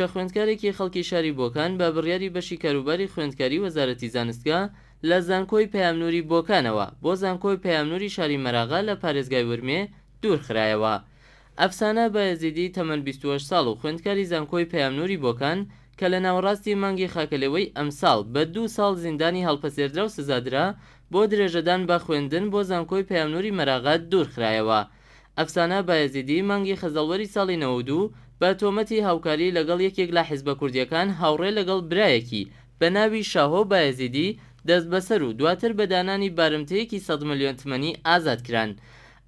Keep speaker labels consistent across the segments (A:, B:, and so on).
A: کچە خوێندکارێکی خەڵکی شاری بۆکان بە بڕیاری بەشی کاروباری خوێندکاری وەزارەتی زانستگا لە زانکۆی پەیام نووری بۆکانەوە بۆ زانکۆی پەیام نووری شاری مەراغە لە پارێزگای ورمێ دوور خرایەوە. ئەفسانە بایەزیدی تەمەن 28 ساڵ و خوێندکاری زانکۆی پەیام نووری بۆکان کە لە ناوەڕاستی مانگی خاکەلێوەی ئەمساڵ بە دوو ساڵ زیندانی هەڵپەسێردراو سزادرا، بۆ درێژەدان بە خوێندن بۆ زانکۆی پەیام نووری مەراغە دوور خرایەوە. ئەفسانە بایەزیدی مانگی خەزەڵوەری ساڵی 92 بە تۆمەتی هاوکاری لەگەڵ یەکێک لە حیزبە کوردییەکان هاوڕێ لەگەڵ برایەکی بە ناوی شاهۆ بایەزیدی دەستبەسەر و دواتر بە دانانی بارمتەیەکی سەد ملیۆن تمەنی ئازاد کران.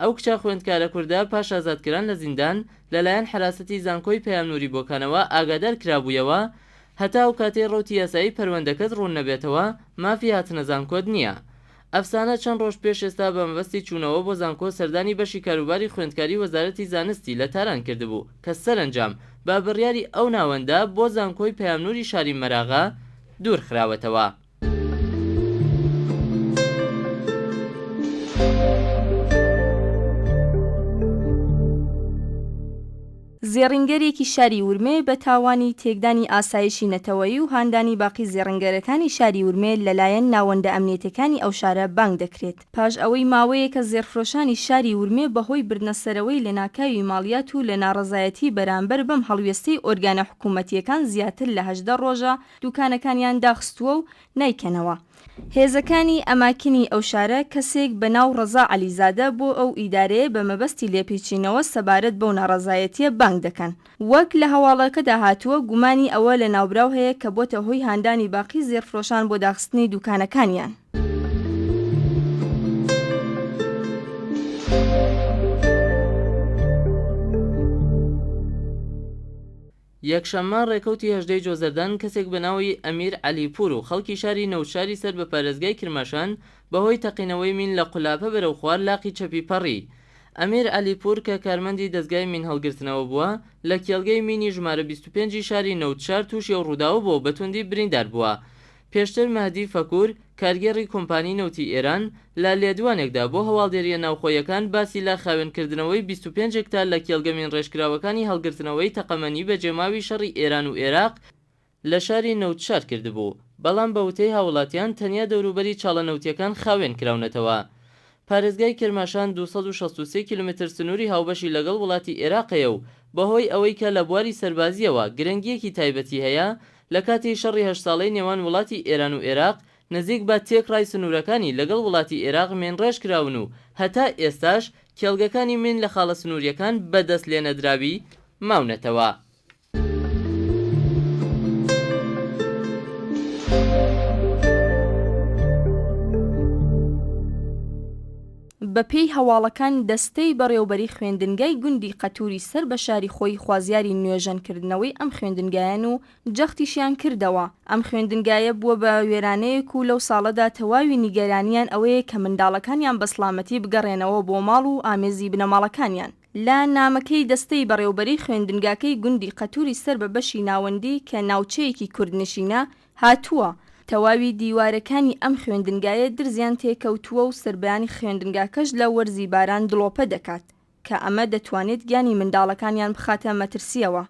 A: ئەو کچە خوێندکارە کوردە پاش ئازادکران لە زیندان لەلایەن حەراسەتی زانکۆی پەیام نووری بۆکانەوە ئاگادار کرابوویەوە هەتا ئەو کاتەی ڕەوتی یاسایی پەروەندەکەت ڕوون نەبێتەوە مافی هاتنە زانکۆت نییە. ئەفسانە چەند ڕۆژ پێش ئێستا بە مەبەستی چوونەوە بۆ زانکۆ سەردانی بەشی کاروباری خوێندکاری وەزارەتی زانستی لە تاران کردبوو کە سەرەنجام بە بڕیاری ئەو ناوەندە بۆ زانکۆی پەیام نووری شاری مەراغە دوور خراوەتەوە.
B: زێڕینگەرێکی شاری ورمێ بە تاوانی تێکدانی ئاسایشی نەتەوەیی و هاندانی باقی زێڕنگەرەکانی شاری ورمێ لەلایەن ناوەندە ئەمنیەتیەکانی ئەو شارە بانگ دەکرێت. پاش ئەوەی ماوەیەکە زێڕفرۆشانی شاری ورمێ بە هۆی بردنەسەرەوەی لەناکاوی ماڵیات و لە ناڕەزایەتی بەرامبەر بەم هەڵوێستەی ئۆرگانە حکوومەتییەکان زیاتر لە 18 ڕۆژە دووکانەکانیان داخستووە و نایکەنەوە. هێزەکانی ئەماکنی ئەو شارە کەسێک بە ناو ڕەزا عەلیزادە بۆ ئەو ئیدارەیە بە مەبەستی لێپیچینەوە سەبارەت بەو ناڕەزایەتیە بانگ دەکەن. وەک لە هەواڵەکەدا هاتووە گومانی ئەوە لە ناوبراو هەیە کە بۆتە هۆی هاندانی باقی زێڕفرۆشان بۆ داخستنی دووکانەکانیان.
A: یەکشەممە ڕێکەوتی هەژدەی جۆزەردان کەسێک بە ناوی ئەمیر عەلیپوور و خەڵکی شاری نەوشاری سەر بە پارێزگای کرماشان بەهۆی تەقینەوەی مین لە قولاپە بەرەو خوار لاقی چەپی پەڕی. ئەمیر عەلیپوور کە کارمەندی دەزگای مین هەڵگرتنەوە بووە لە کێڵگەی مینی ژمارە 25 ی شاری نەوتشار تووشی ئەو ڕووداوە بووە و بە توندی بریندار بووە. پێشتر مەهدی فەکوور، کارگێڕی کۆمپانیی نەوتی ئێران، لە لێدوانێکدا بۆ هەواڵدێرییە ناوخۆیەکان باسی لە خاوێنکردنەوەی 25 هێکتار لە کێڵگە مینڕێژکراوەکانی هەڵگرتنەوەی تەقەمەنی بەجێماوی شەڕی ئێران و ئێراق لە شاری نەوتشار کردبوو، بەڵام بە وتەی هاووڵاتیان تەنیا دەوروبەری چاڵە نەوتییەکان خاوێن کراونەتەوە. پارێزگای کرماشان 263 کیلۆمەتر سنووری هاوبەشی لەگەڵ وڵاتی ئێراق هەیە و بەهۆی ئەوەی کە لە بواری سەربازییەوە گرنگییەکی تایبەتی هەیە، لە کاتی شەڕی هەشت ساڵەی نێوان وڵاتی ئێران و ئێراق نزیک بە تێکڕای سنوورەکانی لەگەڵ وڵاتی ئێراق مینڕێژ کراون و هەتا ئێستاش کێڵگەکانی مین لە خاڵە سنوورییەکان بە دەست لێنەدراوی ماونەتەوە.
B: بەپێی هەواڵەکان دەستەی بەڕێوبەری خوێندنگای گوندی قەتوری سەر بە شاری خۆی خوازیاری نوێژەنکردنەوەی ئەم خوێندنگایەن و جەختیشیان کردەوە ئەم خوێندنگایە بووە بە وێرانەیەک و لەو ساڵەدا تەواوی نیگەرانیان ئەوەیە کە منداڵەکانیان بە سڵامەتی بگەڕێنەوە بۆ ماڵ و ئامێزی بنەماڵەکانیان. لە نامەکەی دەستەی بەڕێوبەری خوێندنگاکەی گوندی قەتوری سەر بە بەشی ناوەندی کە ناوچەیەکی کوردنشینە هاتووە، تەواوی دیوارەکانی ئەم خوێندنگایە درزیان تێکەوتووە و سەربانی خوێندنگاکەش لە وەرزی باران دڵۆپە دەکات کە ئەمە دەتوانێت گیانی منداڵەکانیان بخاتە مەترسییەوە.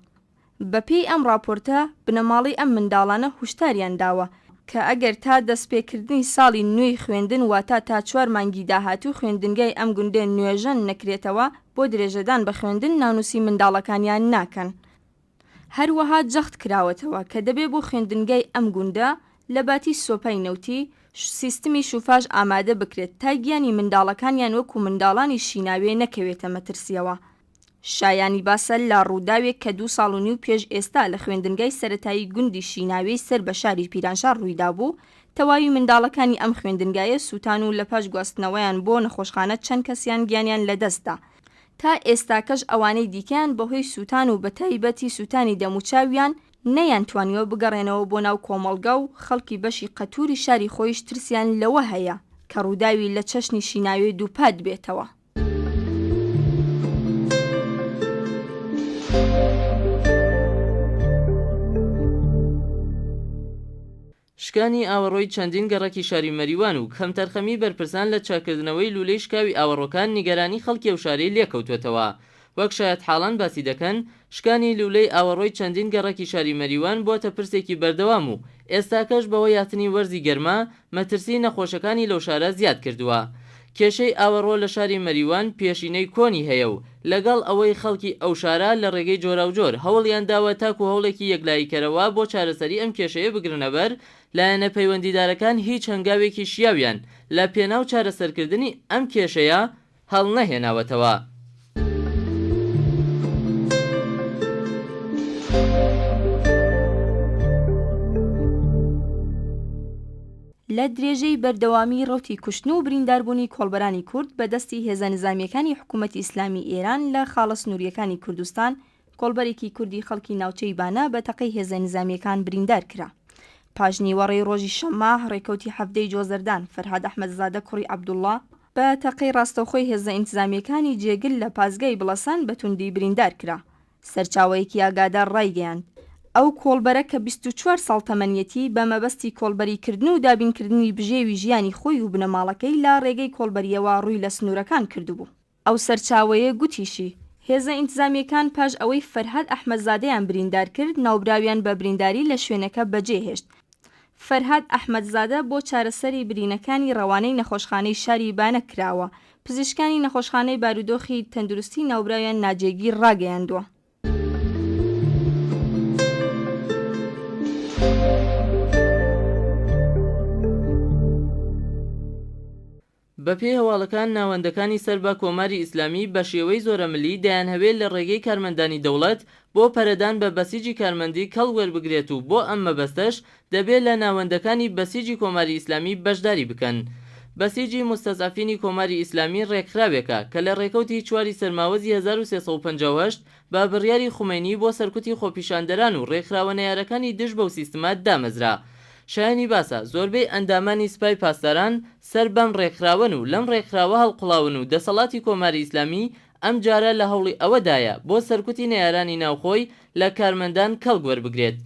B: بەپێی ئەم ڕاپۆرتە، بنەماڵەی ئەم منداڵانە هوشداریان داوە، کە ئەگەر تا دەستپێکردنی ساڵی نوێی خوێندن واتا تا چوار مانگی داهاتوو خوێندنگای ئەم گوندە نوێژەن نەکرێتەوە بۆ درێژەدان بە خوێندن ناونووسی منداڵەکانیان ناکەن. هەروەها جەخت کراوەتەوە کە دەبێ بۆ خوێندنگای ئەم گوندە لە باتی سۆپای نەوتی، سیستمی شوفاژ ئامادە بکرێت تا گیانی منداڵەکانیان وەکوو منداڵانی شیناوێ نەکەوێتە مەترسییەوە. شایانی باسە لە ڕووداوێک کە دوو ساڵ و نیو پێش ئێستا لە خوێندنگای سەرەتایی گوندی شیناوێی سەر بە شاری پیرانشار ڕوویدابوو، تەواوی منداڵەکانی ئەم خوێندنگایە سووتان و لە پاش گواستنەوەیان بۆ نەخۆشخانە چەند کەسیان گیانیان لەدەست دا. تا ئێستاکەش ئەوانەی دیکەیان بەهۆی سووتان و بەتایبەتی سووتانی دەموچاویان نەیانتوانیوە بگەڕێنەوە بۆ ناو کۆمەڵگا و خەڵکی بەشی قەتوری شاری خۆیش ترسیان لەوە هەیە کە ڕووداوی لە چەشنی شیناوێ دووپات بێتەوە.
A: شکانی ئاوەڕۆی چەندین گەڕەکی شاری مەریوان و کەمتەرخەمیی بەرپرسان لە چاککردنەوەی لوولەی شکاوی ئاوەڕۆکان نیگەرانی خەڵکی ئەو شارەی لێکەوتووەتەوە. وەک شایەتحاڵان باسی دەکەن، شکانی لوولەی ئاوەڕۆی چەندین گەڕەکی شاری مەریوان بۆتە پرسێکی بەردەوام و ئێستاکەش بەهۆی هاتنی وەرزی گەرما مەترسیی نەخۆشەکانی لەو شارە زیاد کردووە. کێشەی ئاوەڕۆ لە شاری مەریوان پێشینەی کۆنی هەیە و لەگەڵ ئەوەی خەڵکی ئەو شارە لە ڕێگەی جۆراوجۆر هەوڵیان داوە تاکوو هەوڵێکی یەکلاییکەرەوە بۆ چارەسەری ئەم کێشەیە بگرنە بەر، لایەنە پەیوەندیدارەکان هیچ هەنگاوێکی شیاویان لە پێناو چارەسەرکردنی ئەم کێشەیە هەڵنەهێناوەتەوە.
B: لە درێژەی بەردەوامیی ڕەوتی کوشتن و برینداربوونی کۆڵبەرانی کورد بە دەستی هێزە نیزامییەکانی حکوومەتی ئیسلامیی ئێران لە خاڵە سنوورییەکانی کوردستان، کۆڵبەرێکی کوردی خەڵکی ناوچەی بانە بە تەقەی هێزە نیزامییەکان بریندار کرا. پاش نیوەڕێی ڕۆژی شەممە، ڕێکەوتی حەڤدەی جۆزەردان، فەرهاد ئەحمەدزادە کوڕی عەبدوڵڵا، بە تەقەی ڕاستەوخۆی هێزە ئینتزامییەکانی جێگر لە پاسگای بڵەسان بە توندی بریندار کرا. سەرچاوەیەکی ئاگادار ڕایگەیاند، ئەو کۆڵبەرە کە 24 ساڵ تەمەنیەتی، بە مەبەستی کۆڵبەری کردن و دابینکردنی بژێوی ژیانی خۆی و بنەماڵەکەی لە ڕێگەی کۆڵبەرییەوە ڕووی لە سنوورەکان کردبوو. ئەو سەرچاوەیە گوتیشی، هێزە ئینتزامییەکان پاش ئەوەی فەرهاد ئەحمەدزادەیان بریندار کرد، ناوبراویان بە برینداری لە شوێنەکە بەجێهێشت. فەرهاد ئەحمەدزادە بۆ چارەسەری برینەکانی ڕەوانەی نەخۆشخانەی شاری بانە کراوە، پزیشکانی نەخۆشخانەی بارودۆخی تەندروستی ناوبراویان ناجێگیر ڕاگەیاندووە.
A: بەپێی هەواڵەکان ناوەندەکانی سەر بە کۆماری ئیسلامی بە شێوەی زۆرەملی دەیانهەوێ لە ڕێگەی کارمەندانی دەوڵەت بۆ پەرەدان بە بەسیجی کارمەندی کەڵک وەربگرێت و بۆ ئەم مەبەستەش دەبێ لە ناوەندەکانی بەسیجی کۆماری ئیسلامی بەشداری بکەن. بەسیجی موستەزعەفینی کۆماری ئیسلامی ڕێکخراوێکە کە لە ڕێکەوتی چواری سەرماوەزی 1358 بە بڕیاری خومەینی بۆ سەرکوتی خۆپیشاندەران و ڕێکخراوە نەیارەکانی دژ بەو سیستمە دامەزرا. شایەنی باسە، زۆربەی ئەندامانی سپای پاسداران سەر بەم ڕێکخراوەن و لەم ڕێکخراوە هەڵقوڵاون و دەسەڵاتی کۆماری ئیسلامی ئەم جارە لە هەوڵی ئەوە دایە بۆ سەرکوتی نەیارانی ناوخۆی لە کارمەندان کەڵک وەربگرێت.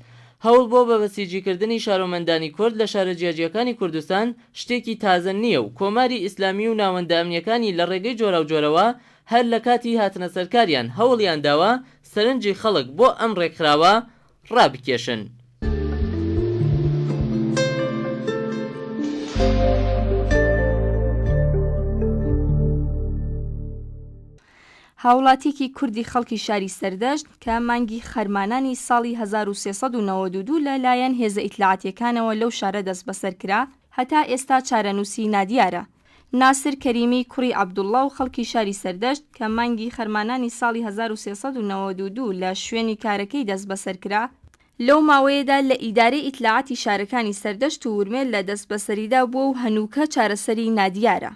A: هەوڵ بۆ بە بەسیجیکردنی شارۆمەندانی کورد لە شارە جیاجیاکانی کوردستان شتێکی تازە نییە و کۆماری ئیسلامی و ناوەندە ئەمنییەکانی لە ڕێگەی جۆراوجۆرەوە هەر لە کاتی هاتنە سەرکاریان هەوڵیان داوە سەرنجی خەڵک بۆ ئەم ڕێکخراوە ڕابکێشن.
B: هاوڵاتیەکی کوردی خەڵکی شاری سەردەشت کە مانگی خەرمانانی ساڵی 1392 لە لایەن هێزە ئیتلاعاتیەکانەوە لەو شارە دەستبەسەر کرا، هەتا ئێستا چارەنووسی نادیارە. ناسر کەریمی کوڕی عەبدوڵڵا و خەڵکی شاری سەردەشت کە مانگی خەرمانانی ساڵی 1392 لە شوێنی کارەکەی دەستبەسەر کرا، لەو ماوەیەدا لە ئیدارەی ئیتلاعاتی شارەکانی سەردەشت و ورمێ لە دەستبەسەریدا بووە و هەنووکە چارەسەری نادیارە.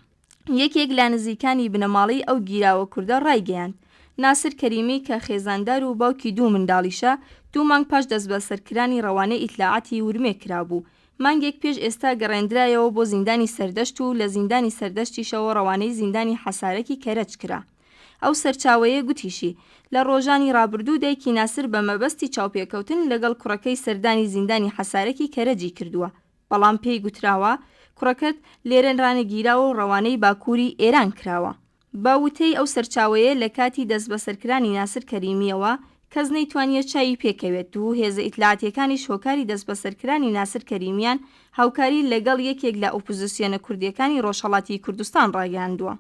B: یەکێک لە نزیکانی بنەماڵەی ئەو گیراوە کوردە ڕایگەیاند، ناسر کەریمی کە خێزاندار و باوکی دوو منداڵیشە، دوو مانگ پاش دەستبەسەرکرانی ڕەوانەی ئیتلاعاتی ورمێ کرابوو، مانگێک پێش ئێستا گەڕێندرایەوە بۆ زیندانی سەردەشت و لە زیندانی سەردەشتیشەوە ڕەوانەی زیندانی حەسارەکی کەرەج کرا. ئەو سەرچاوەیە گوتیشی، لە ڕۆژانی ڕابردوو دایکی ناسر بە مەبەستی چاوپێکەوتن لەگەڵ کوڕەکەی سەردانی زیندانی حەسارەکی کەرەجی کردووە، بەڵام پێی گوتراوە، کوڕەکەت لێرە ڕانەگیراوە و ڕەوانەی باکووری ئێران کراوە. بە وتەی ئەو سەرچاوەیە لە کاتی دەستبەسەرکرانی ناسر کەریمییەوە کەس نەیتوانییە چاوی پێکەوێت و هێزە ئیتلاعاتییەکانیش هۆکاری دەستبەسەرکرانی ناسر کەریمییان هاوکاری لەگەڵ یەکێک لە ئۆپۆزسیۆنە کوردییەکانی ڕۆژهەڵاتی کوردستان ڕاگەیاندووە.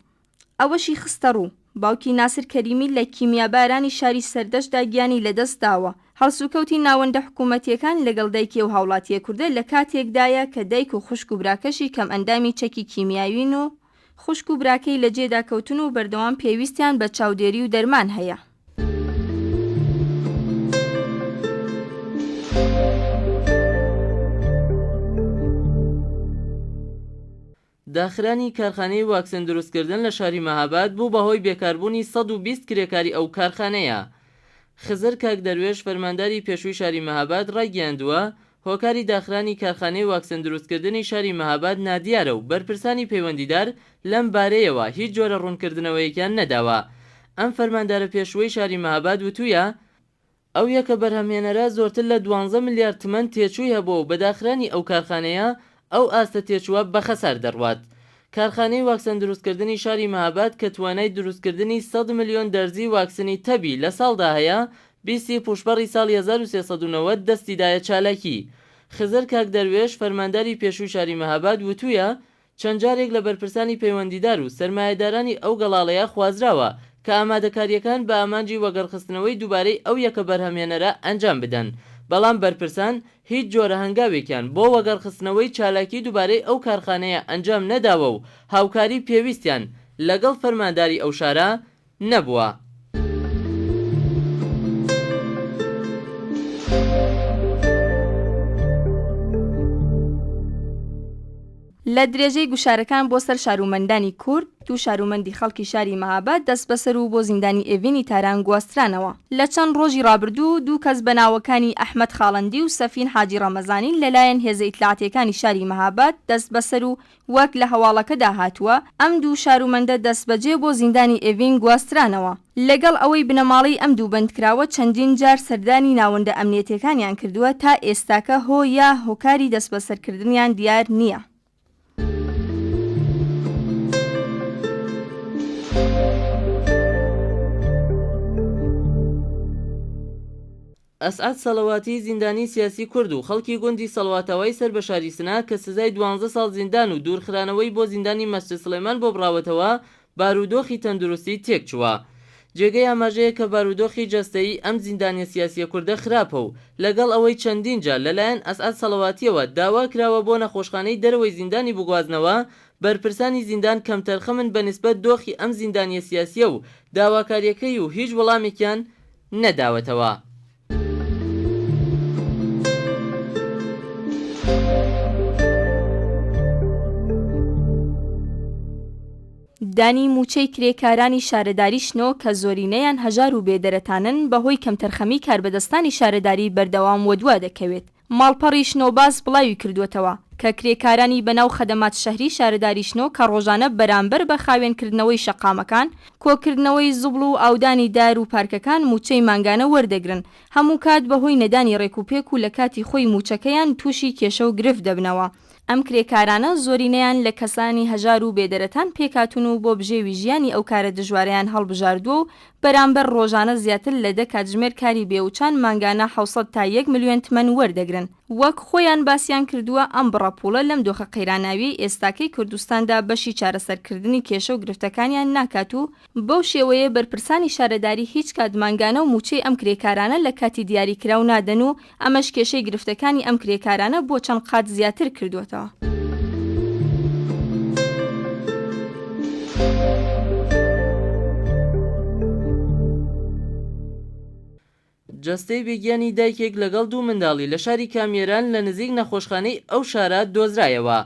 B: ئەوەشی خستەڕوو، باوکی ناسر کەریمی لە کیمیابارانی شاری سەردەشتدا گیانی لەدەست داوە، هەڵسوکەوتی ناوەندە حکوومەتییەکان لەگەڵ دایکی ئەو هاوڵاتییە کوردە لە کاتێکدایە کە دایک و خوشک و براکەشی کەمئەندامی چەکی کیمیاوین و خوشک و براکەی لە جێدا کەوتن و بەردەوام پێویستیان بە چاودێری و دەرمان هەیە.
A: داخرانی کارخانەی واکسەن دروستکردن لە شاری مەهاباد بوو بە هۆی بێکاربوونی 120 کرێکاری ئەو کارخانەیە. خزر کاک دەروێش فەرمانداری پێشووی شاری مەهاباد ڕایگەیاندووە، هۆکاری داخرانی کارخانەی واکسەن دروستکردنی شاری مەهاباد نادیارە و بەرپرسانی پەیوەندیدار لەم بارەیەوە هیچ جۆرە ڕوونکردنەوەیەکیان نەداوە. ئەم فەرماندارە پێشووەی شاری مەهاباد وتوویە، ئەو یەکە بەرهەمهێنەرە زۆرتر لە دوانزە ملیار تمەن تێچووی هەبووە و بە داخرانی ئەو کارخانەیە ئەو ئاستە تێچووە بە خەسار دەڕوات. کارخانەی واکسەن دروستکردنی شاری مهاباد کە توانای دروستکردنی 100 ملیۆن دەرزی واکسنی تەبی لە ساڵدا هەیە، 20 ی پووشپەڕی ساڵی 1390 دەستی دایە چالاکی. خزر کاک دەروێش، فەرمانداری پێشووی شاری مهاباد وتوویە، چەند جارێک لە بەرپرسانی پەیوەندیدار و سەرمایەدارانی ئەو گەڵاڵەیە خوازراوە کە ئامادەکارییەکان بە ئامانجی وەگەڕخستنەوەی دووبارەی ئەو یەکە بەرهەمهێنەرە ئەنجام بدەن، بەڵام بەرپرسان هیچ جۆرە هەنگاوێکیان بۆ وەگەڕخستنەوەی چالاکی دووبارەی ئەو کارخانەیە ئەنجام نەداوە و هاوکاری پێویستیان لەگەڵ فەرمانداری ئەو شارە نەبووە.
B: لە درێژەی گوشارەکان بۆ سەر شارومەندانی کورد، دوو شارومەندی خەڵکی شاری مەهاباد دەستبەسەر و بۆ زیندانی ئێڤینی تاران گواسترانەوە. لە چەند ڕۆژی ڕابردوو دوو کەس بە ناوەکانی ئەحمەد خاڵەندی و سەفین حاجی ڕەمەزانی لە لایەن هێزە ئیتلاعاتییەکانی شاری مەهاباد دەستبەسەر و وەک لە هەواڵەکەدا هاتووە، ئەم دوو شارومەندە دەستبەجێ بۆ زیندانی ئێڤین گواسترانەوە. لەگەڵ ئەوەی بنەماڵەی ئەم دوو بەندکراوە چەندین جار سەردانی ناوەندە ئەمنیەتیەکانیان کردووە، تا ئێستاکە هۆ یا هۆکاری دەستبەسەرکردنیان دیار نییە.
A: ئەسعەد سەڵەواتی زیندانیی سیاسی کورد و خەڵکی گوندی سەڵواتاوای سەر بە شاری سنە کە سزای دوانزە ساڵ زیندان و دوورخرانەوەی بۆ زیندانی مەسجد سڵێمان بۆ بڕاوەتەوە، بارودۆخی تەندروستی تێکچووە. جێگەی ئاماژەیە کە بارودۆخی جەستەیی ئەم زیندانیە سیاسیە کوردە خراپە و لەگەڵ ئەوەی چەندین جار لەلایەن ئەسعەد سەڵەواتیەوە داوا کراوە بۆ نەخۆشخانەی دەرەوەی زیندانی بگوازنەوە، بەرپرسانی زیندان کەمتەرخەمن بە نیسبەت دۆخی ئەم زیندانیە سیاسیە و داواکاریەکەی و هیچ وەڵامێکیان نەداوەتەوە.
B: دانی مووچەی کرێکارانی شارەداری شنۆ کە زۆرینەیان هەژار و بێدەرەتانن بەهۆی کەمتەرخەمی کاربەدەستانی شارەداری بەردەوام وەدوا دەکەوێت. ماڵپەڕی شنۆباس بڵاوی کردووەتەوە، کە کرێکارانی بەناو خەدەمات شەهری شارەداری شنۆ کە ڕۆژانە بەرامبەر بە خاوێنکردنەوەی شەقامەکان، کۆکردنەوەی زبڵ و ئاودانی دار و پارکەکان مووچەی مانگانە وەردەگرن، هەموو کات بەهۆی نەدانی ڕێکوپێک و لە کاتی خۆی مووچەکەیان تووشی کێشە و گرفت دەبنەوە. ئەم کرێکارانە زۆرینەیان لە کەسانی هەژار و بێدەرەتان پێکهاتوون و بۆ بژێوی ژیانی ئەو کارە دژوارەیان هەڵبژاردووە و بەرامبەر ڕۆژانە زیاتر لە دە کاتژمێر کاری بێوچان مانگانە 700 تا یەک ملیۆن تمەن وەردەگرن. وەک خۆیان باسیان کردووە ئەم بڕە پووڵە لەم دۆخە قەیراناویەی ئێستاکەی کوردستاندا بەشی چارەسەرکردنی کێشە و گرفتەکانیان ناکات و بەو شێوەیە بەرپرسانی شارەداری هیچ کات مانگانە و مووچەی ئەم کرێکارانە لە کاتی دیاریکراو نادەن و ئەمەش کێشەی گرفتەکانی ئەم کرێکارانە بۆ چەند قات زیاتر کردووەتەوە.
A: جەستەی بێگیانی دایکێک لەگەڵ دوو منداڵی لە شاری کامیێران لە نزیک نەخۆشخانەی ئەو شارە دۆزرایەوە.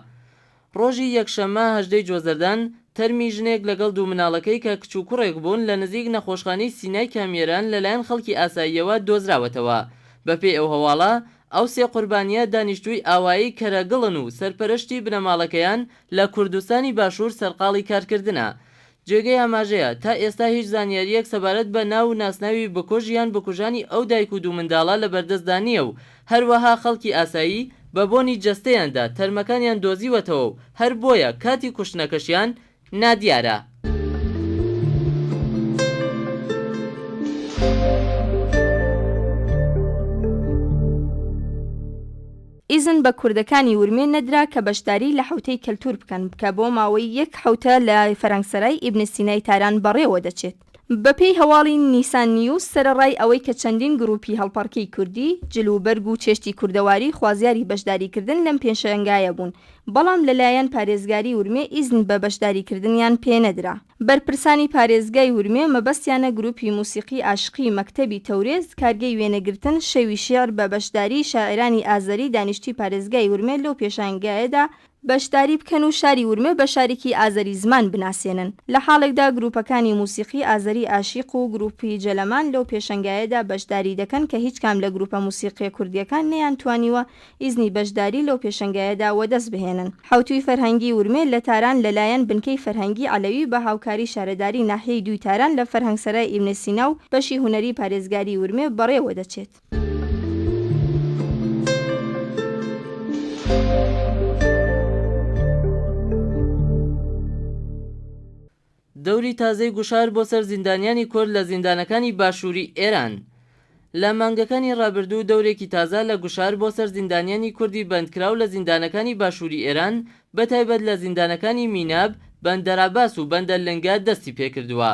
A: ڕۆژی یەکشەممە 18 ی جۆزەردان، تەرمی ژنێک لەگەڵ دوو مناڵەکەی کە کچ و کوڕێک بوون لە نزیک نەخۆشخانەی سینای کامیێران لەلایەن خەڵکی ئاساییەوە دۆزراوەتەوە. بەپێی ئەو هەواڵە، ئەو سێ قوربانییە دانیشتووی ئاوایی کەرەگڵن و سەرپەرشتی بنەماڵەکەیان لە کوردستانی باشوور سەرقاڵی کارکردنە. جێگەی ئاماژەیە، تا ئێستا هیچ زانیارییەک سەبارەت بە ناو و ناسناوی بکوژ یان بکوژانی ئەو دایک و دوو منداڵە لە بەردەستدا نییە و هەروەها خەڵکی ئاسایی بە بۆنی جەستەیاندا تەرمەکانیان دۆزیوەتەوە و هەر بۆیە کاتی کوشتنەکەشیان نادیارە.
B: ئیزن بە کوردەکانی ورمێ نەدرا کە بەشداری لە حەوتەی کەلتوور بکەن کە بۆ ماوەی یەک حەوتە لە فەرەنگسەرای ئیبن سینای تاران بەڕێوە دەچێت. بە پێی هەواڵی نیسان نیوز سەرەڕای ئەوەی کە چەندین گرووپی هەڵپەڕکێی کوردی، جل و بەرگ و چێشتی کوردەواری خوازیاری بەشداری کردن لەم پێشەنگایە بوون، بەڵام لە لایەن پارێزگاری ورمێ ئیزن بە بەشداری کردنیان پێ نەدرا. بەرپرسانی پارێزگای ورمێ مەبەستیانە گروپی موسیقی ئاشقی مەکتەبی تەورێز، کارگەی وێنەگرتن، شەوی شێعر بە بەشداریی شاعیرانی ئازەری دانیشتووی پارێزگای ورمێ لەو پێشانگایەدا بەشداری بکەن و شاری ورمێ بە شارێکی ئازەری زمان بناسێنن. لە حاڵێکدا گروپەکانی موسیقی ئازەری ئاشیق و گروپی جەلەمان لەو پێشەنگایەدا بەشداری دەکەن کە هیچکام لە گروپە موسیقیە کوردیەکان نەیانتوانیوە ئیزنی بەشداری لەو پێشەنگایەدا وەدەست بهێنن. حەوتووی فەرهەنگی ورمێ لە تاران لە لایەن بنکەی فەرهەنگی عەلەوی بە هاوکاری شارەداری ناحیەی دووی تاران لە فەرهەنگسەرای ئیبن سینا و بەشی هونەری پارێزگاری ورمێ بەڕێوە دەچێت.
A: دەوری تازەی گوشار بۆ سەر زیندانیانی کورد لە زیندانەکانی باشووری ئێران. لە مانگەکانی ڕابردوو دەورێکی تازە لە گوشار بۆ سەر زیندانیانی کوردی بەندکراو لە زیندانەکانی باشووری ئێران بە تایبەت لە زیندانەکانی میناب، بەندەرعەباس و بەندەر لنگە دەستی پێکردووە.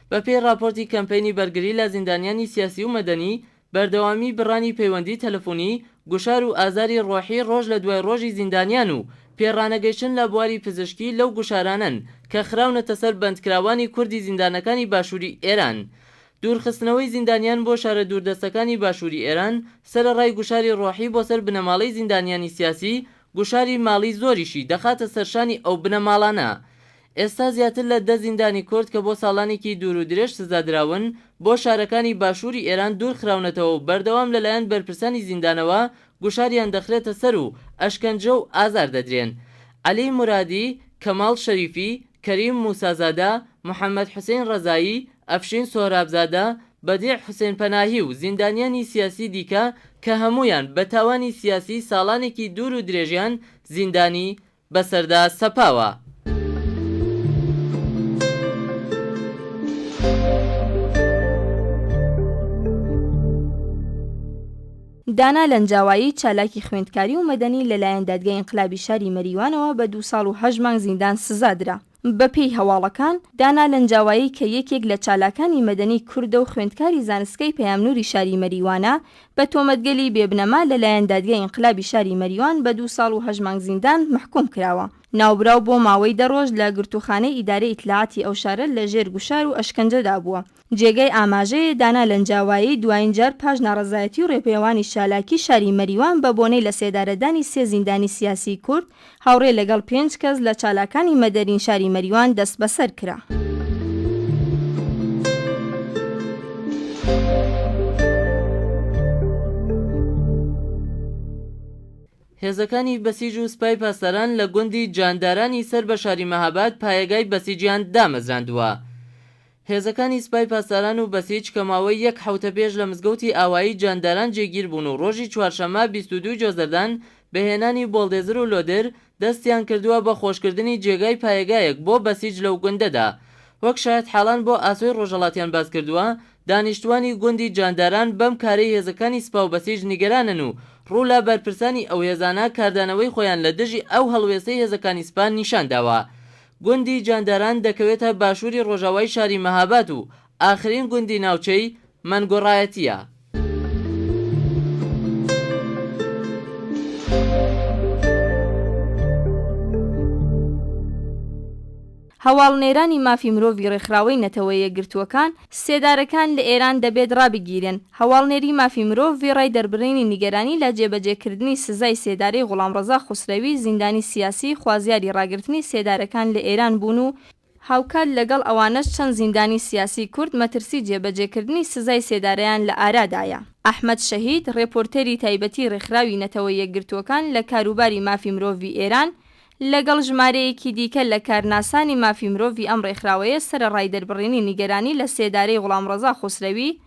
A: بە پێی ڕاپۆرتی کەمپەینی بەرگری لە زیندانیانی سیاسی و مەدەنی، بەردەوامی بڕانی پەیوەندی تەلەفونی، گوشار و ئازاری ڕۆحی ڕۆژ لە دوای ڕۆژی زیندانیان و پێڕانەگەیشتن لە بواری پزیشکی لەو گوشارانەن کە خراونەتە سەر بەندکراوانی کوردی زیندانەکانی باشووری ئێران. دوورخستنەوەی زیندانیان بۆ شارە دووردەستەکانی باشووری ئێران، سەرەڕای گوشاری ڕۆحی بۆ سەر بنەماڵەی زیندانیانی سیاسی، گوشاری ماڵی زۆریشی دەخاتە سەر شانی ئەو بنەماڵانە. ئێستا زیاتر لە دە زیندانی کورد کە بۆ ساڵانێکی دوور و درێژ سزا دراون، بۆ شارەکانی باشووری ئێران دوور خراونەتەوە و بەردەوام لەلایەن بەرپرسانی زیندانەوە گوشاریان دەخرێتە سەر و ئەشکەنجە و ئازار دەدرێن. عەلی مورادی، کەماڵ شەریفی، کەریم موسازادە، محەمەد حوسەین ڕەزایی، ئەفشین سۆهرابزادە، بەدیع حوسێن پەناهی و زیندانیانی سیاسی دیکە کە هەموویان بە تاوانی سیاسی ساڵانێکی دوور و درێژیان زیندانی بەسەردا سەپاوە.
B: دانا لەنجاوایی، چالاکی خوێندکاری و مەدەنی لەلایەن دادگای ئینقلابی شاری مەریوانەوە بە دوو ساڵ و هەشت مانگ زیندان سزا درا. بەپێی هەواڵەکان، دانا لەنجاوایی کە یەکێک لە چالاکانی مەدەنی کوردە و خوێندکاری زانستگای پەیام نووری شاری مەریوانە، بە تۆمەتگەلی بێبنەما لەلایەن دادگای ئینقلابی شاری مەریوان بە دوو ساڵ و هەشت مانگ زیندان مەحکووم کراوە. ناوبراو بۆ ماوەی دە ڕۆژ لە گرتووخانەی ئیدارەی ئیتلاعاتی ئەو شارە لە ژێر گوشار و ئەشکەنجەدا بووە. جێگای ئاماژەیە دانا لەنجاوایی دوایین جار پاش ناڕەزایەتی و ڕێپێوانی چالاکی شاری مەریوان بە بۆنەی لەسێدارەدانی سێ زیندانی سیاسیی کورد هاوڕێ لەگەڵ پێنج کەس لە چالاکانی مەدەنی شاری مەریوان دەستبەسەر کرا.
A: هێزەکانی بەسیج و سپای پاسداران لە گوندی جاندارانی سەر بە شاری مەهاباد پایەگای بەسیجیان دامەزراندووە. هێزەکانی سپای پاسداران و بەسیج کە ماوەی یەک حەوتە پێش لە مزگەوتی ئاوایی جانداران جێگیر بوون و ڕۆژی چوارشەممە 22 جۆزەردان بە هێنانی بۆڵدێزر و لۆدر دەستیان کردووە بە خۆشکردنی جێگای پایەگایەک بۆ بەسیج لەو گوندەدا. وەک شایەتحاڵان بۆ ئاسۆی ڕۆژهەڵاتیان باس کردووە، دانیشتووانی گوندی جانداران بەم کارەی هێزەکانی سپا و بەسیج نیگەرانن و ڕوو لە بەرپرسانی ئەو هێزانە کاردانەوەی خۆیان لە دژی ئەو هەڵوێستەی هێزەکانی سپا نیشان داوە. گوندی جانداران دەکەوێتە باشووری ڕۆژاوای شاری مەهاباد و ئاخرین گوندی ناوچەی مەنگوڕایەتییە.
B: هەواڵنێرانی مافی مرۆڤی ڕێکخراوەی نەتەوە یەکگرتووەکان، سێدارەکان لە ئێران دەبێت ڕابگیرێن. هەواڵنێری مافی مرۆڤ وێڕای دەربڕینی نیگەرانی لە جێبەجێکردنی سزای سێدارەی غوڵامڕەزا خوسرەوی زیندانی سیاسی خوازیاری ڕاگرتنی سێدارەکان لە ئێران بوون و هاوکات لەگەڵ ئەوانەش چەند زیندانی سیاسی کورد مەترسی جێبەجێکردنی سزای سێدارەیان لە ئارادایە. ئەحمەد شەهید، ڕێپۆرتێری تایبەتی ڕێکخراوی نەتەوە یەکگرتووەکان لە کاروباری مافی مرۆڤی ئێران، لەگەڵ ژمارەیەکی دیکە لە کارناسانی مافی مرۆڤی ئەم ڕێکخراوەیە سەرەڕای دەربڕینی نیگەرانی لە سێدارەی غوڵامڕەزا خوسرەوی،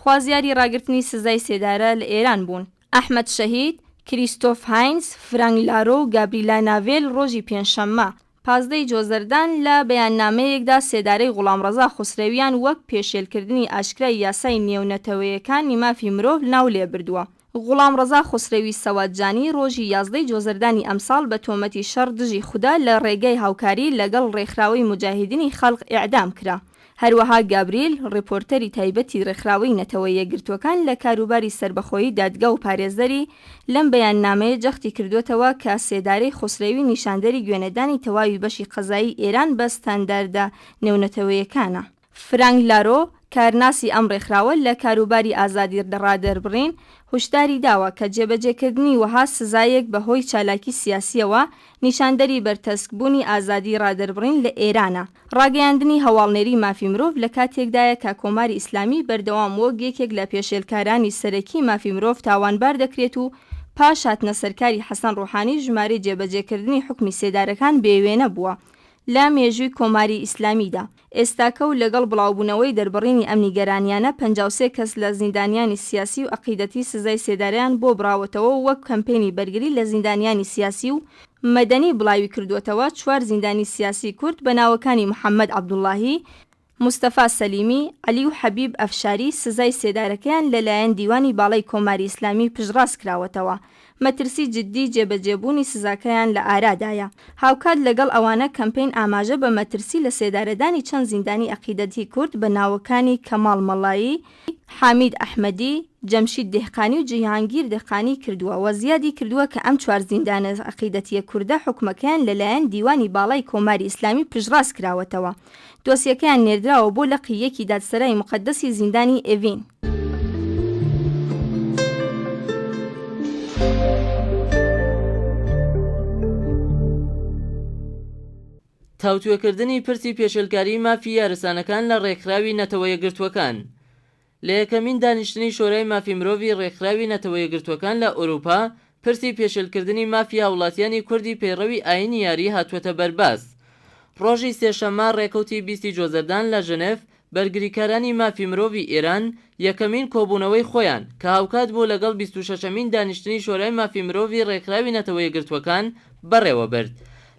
B: خوازیاری ڕاگرتنی سزای سێدارە لە ئێران بوون. ئەحمەد شەهید، کریستۆف هاینز، فرانک لارۆ و گابریلا ناڤێل ڕۆژی پێنجشەممە، 15 ی جۆزەردان، لە بەیاننامەیەکدا سێدارەی غوڵامڕەزا خوسرەویان وەک پێشێلکردنی ئاشکرای یاسای نێونەتەوەیەکانی مافی مرۆڤ ناو لێبردووە. غوڵامڕەزا خوسرەوی سەوادجانی ڕۆژی یازدەی جۆزەردانی ئەمساڵ بە تۆمەتی شەڕ دژی خودا لە ڕێگای هاوکاری لەگەڵ ڕێکخراوەی موجاهیدینی خەلق ئێعدام کرا. هەروەها گابریل، ڕێپۆرتەری تایبەتی ڕێکخراوەی نەتەوە یەکگرتووەکان لە کاروباری سەربەخۆیی دادگا و پارێزەری، لەم بەیاننامەیە جەختی کردووەتەوە کە سێدارەی خوسرەوی نیشاندەری گوێنەدانی تەواوی بەشی قەزایی ئێران بە ستانداردە نێونەتەوەیەکانە. فرانک لارۆ، کارناسی ئەم ڕێکخراوە لە کاروباری ئازادی ڕادەربڕین، هوشداری داوە کە جێبەجێکردنی وەها سزایەک بە هۆی چالاکی سیاسییەوە، نیشاندەری بەرتەسکبوونی ئازادی ڕادەربڕین لە ئێرانە. ڕاگەیاندنی هەواڵنێری مافی مرۆڤ لە کاتێکدایە کە کۆماری ئیسلامی بەردەوام وەک یەکێک لە پێشێلکارانی سەرەکی مافی مرۆڤ تاوانبار دەکرێت و پاش هاتنە سەرکاری حەسەن ڕۆحانی ژمارەی جێبەجێکردنی حوکمی سێدارەکان بێوێنە بووە لە مێژووی کۆماری ئیسلامیدا. ئێستاکە و لەگەڵ بڵاوبوونەوەی دەربڕینی ئەم نیگەرانیانە 53 کەس لە زیندانیانی سیاسی و عەقیدەتی سزای سێدارەیان بۆ بڕاوەتەوە و وەک کەمپەینی بەرگری لە زیندانیانی سیاسی و مەدەنی بڵاوی کردووەتەوە چوار زیندانی سیاسی کورد بە ناوەکانی محەممەد عەبدوڵڵاهی. مستەفا سەلیمی، عەلی و حەبیب ئەفشاری سزای سێدارەکەیان لە لایەن دیوانی باڵای کۆماری ئیسلامی پشتڕاست کراوەتەوە. مەترسی جددی جێبەجێبوونی سزاکەیان لە ئارادایە. هاوکات لەگەڵ ئەوانە کەمپەین ئاماژە بە مەترسی لە سێدارەدانی چەند زیندانی ئەقیدەتی کورد بە ناوەکانی کەماڵ مەڵایی، حامید ئەحمەدی، جەمشید دێهقانی و جیهانگیر دهقانی کردووە و زیادی کردووە کە ئەم چوار زیندانە عەقیدەتییە کوردە حوکمەکەیان لە لایەن دیوانی باڵای کۆماری ئیسلامی پشتڕاست کراوەتەوە. دۆسیەکەیان نێردراوە بۆ لقی یەکی دادسەرای موقەدەسی زیندانی ئێڤین.
A: تاوتوێکردنی پرسی پێشێلکاریی مافی یارسانەکان لە ڕێکخراوی نەتەوە یەکگرتووەکان لە یەکەمین دانیشتنی شۆرای مافی مرۆڤی ڕێکخراوی نەتەوە یەکگرتووەکان لە ئورووپا پرسی پێشێلکردنی مافی هاووڵاتیانی کوردی پەیڕەوی ئایینی یاری هاتووەتە بەر باس. ڕۆژی سێشەممە ڕێکەوتی بیستی جۆزەردان لە ژنف بەرگریکارانی مافی مرۆڤی ئێران یەکەمین کۆبوونەوەی خۆیان کە هاوکات بوو لەگەڵ 26 ەمین دانیشتنی شۆرای مافی مرۆڤی ڕێکخراوی نەتەوە یەکگرتووەکان بەڕێوە برد.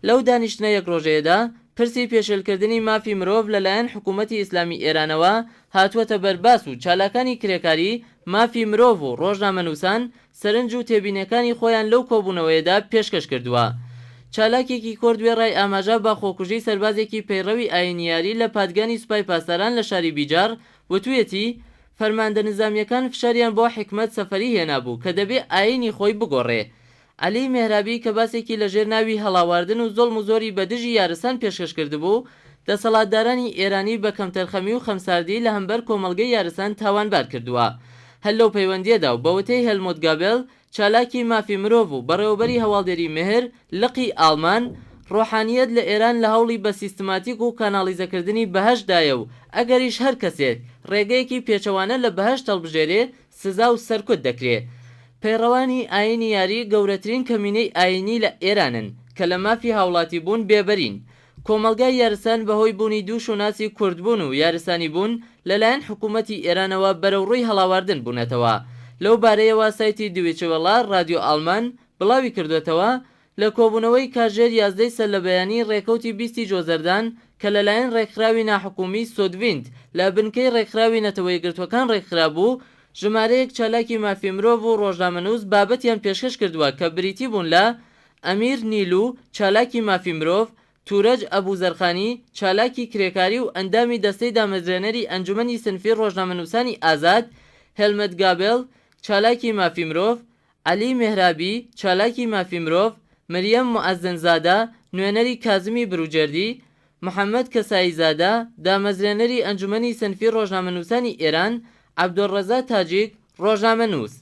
A: لەو دانیشتنە یەک ڕۆژەیەدا پرسی پێشێلکردنی مافی مرۆڤ لە لایەن حکوومەتی ئیسلامی ئێرانەوە هاتووەتە بەر باس و چالاکانی کرێکاری مافی مرۆڤ و ڕۆژنامەنووسان سەرنج و تێبینیەکانی خۆیان لەو کۆبوونەوەیەدا پێشکەش کردووە. چالاکێکی کورد وێڕای ئاماژە بە خۆکوژیی سەربازێکی پەیڕەوی ئایینی یاری لە پادگانی سوپای پاسداران لە شاری بیجاڕ وتوویەتی، فەرماندە نزامییەکان فشاریان بۆ حیکمەت سەفەری هێنابوو کە دەبێ ئایینی خۆی بگۆڕێ. عەلی مێهرابی کە باسێکی لە ژێر ناوی هەڵاواردن و زوڵم و زۆری بە دژی یارسان پێشکەش کردبوو، دەسەڵاتدارانی ئێرانی بە کەمتەرخەمی و خەمساردی لە هەمبەر کۆمەڵگەی یارسان تاوانبار کردووە. هەر لەو پەیوەندییەدا و بە وتەی هێلمۆت گابێل، چالاکی مافی مرۆڤ و بەڕێوەبەری هەواڵدێری مێهر، لقی ئاڵمان، ڕۆحانییەت لە ئێران لە هەوڵی بە سیستماتیک و کاناڵیزەکردنی بەهەشت دایە و ئەگەریش هەر کەسێک ڕێگەیەکی پێچەوانە لە بەهەشت هەڵبژێرێ سزا و سەرکوت دەکرێ. پەیڕەوانی ئایینی یاری گەورەترین کەمینەی ئایینی لە ئێرانن کە لە مافی هاوڵاتیبوون بێبەرین. کۆمەڵگای یارسان بەهۆی بوونی دوو شوناسی کوردبوون و یارسانیبوون لەلایەن حکوومەتی ئێرانەوە بەرەوڕووی هەڵاواردن بوونەتەوە. لەو بارەیەوە سایتی دویچەوێڵە ڕادیۆ ئاڵمان بڵاوی کردووەتەوە، لە کۆبوونەوەی کاژێر یازدەی سەرلەبەیانی ڕێکەوتی بیستی جۆزەردان کە لەلایەن ڕێکخراوی ناحکومی سۆدڤیند لە بنکەی ڕێکخراوی نەتەوەیەکگرتووەکان ڕێکخرابوو، ژمارەیەک چالاکی مافی مرۆڤ و ڕۆژنامەنووس بابەتیان پێشکەش کردووە کە بریتی بوون لە، ئەمیر نیلو، چالاکی مافی مرۆڤ، تورەج ئەبوزەرخانی، چالاکی کرێکاری و ئەندامی دەستەی دامەزرێنەری ئەنجومەنی سنفی ڕۆژنامەنووسانی ئازاد، هێلمەت گابێڵ، چالاکی مافی مرۆڤ، عەلی مێهرابی، چالاکی مافی مرۆڤ، مریەم موئەزنزادە، نوێنەری کازمی بروجێردی، محەمەد کەساییزادە، دامەزرێنەری ئەنجومەنی سنفی ڕۆژنامەنووسانی ئێران، عەبدولڕەزا تاجیک، ڕۆژنامەنووس.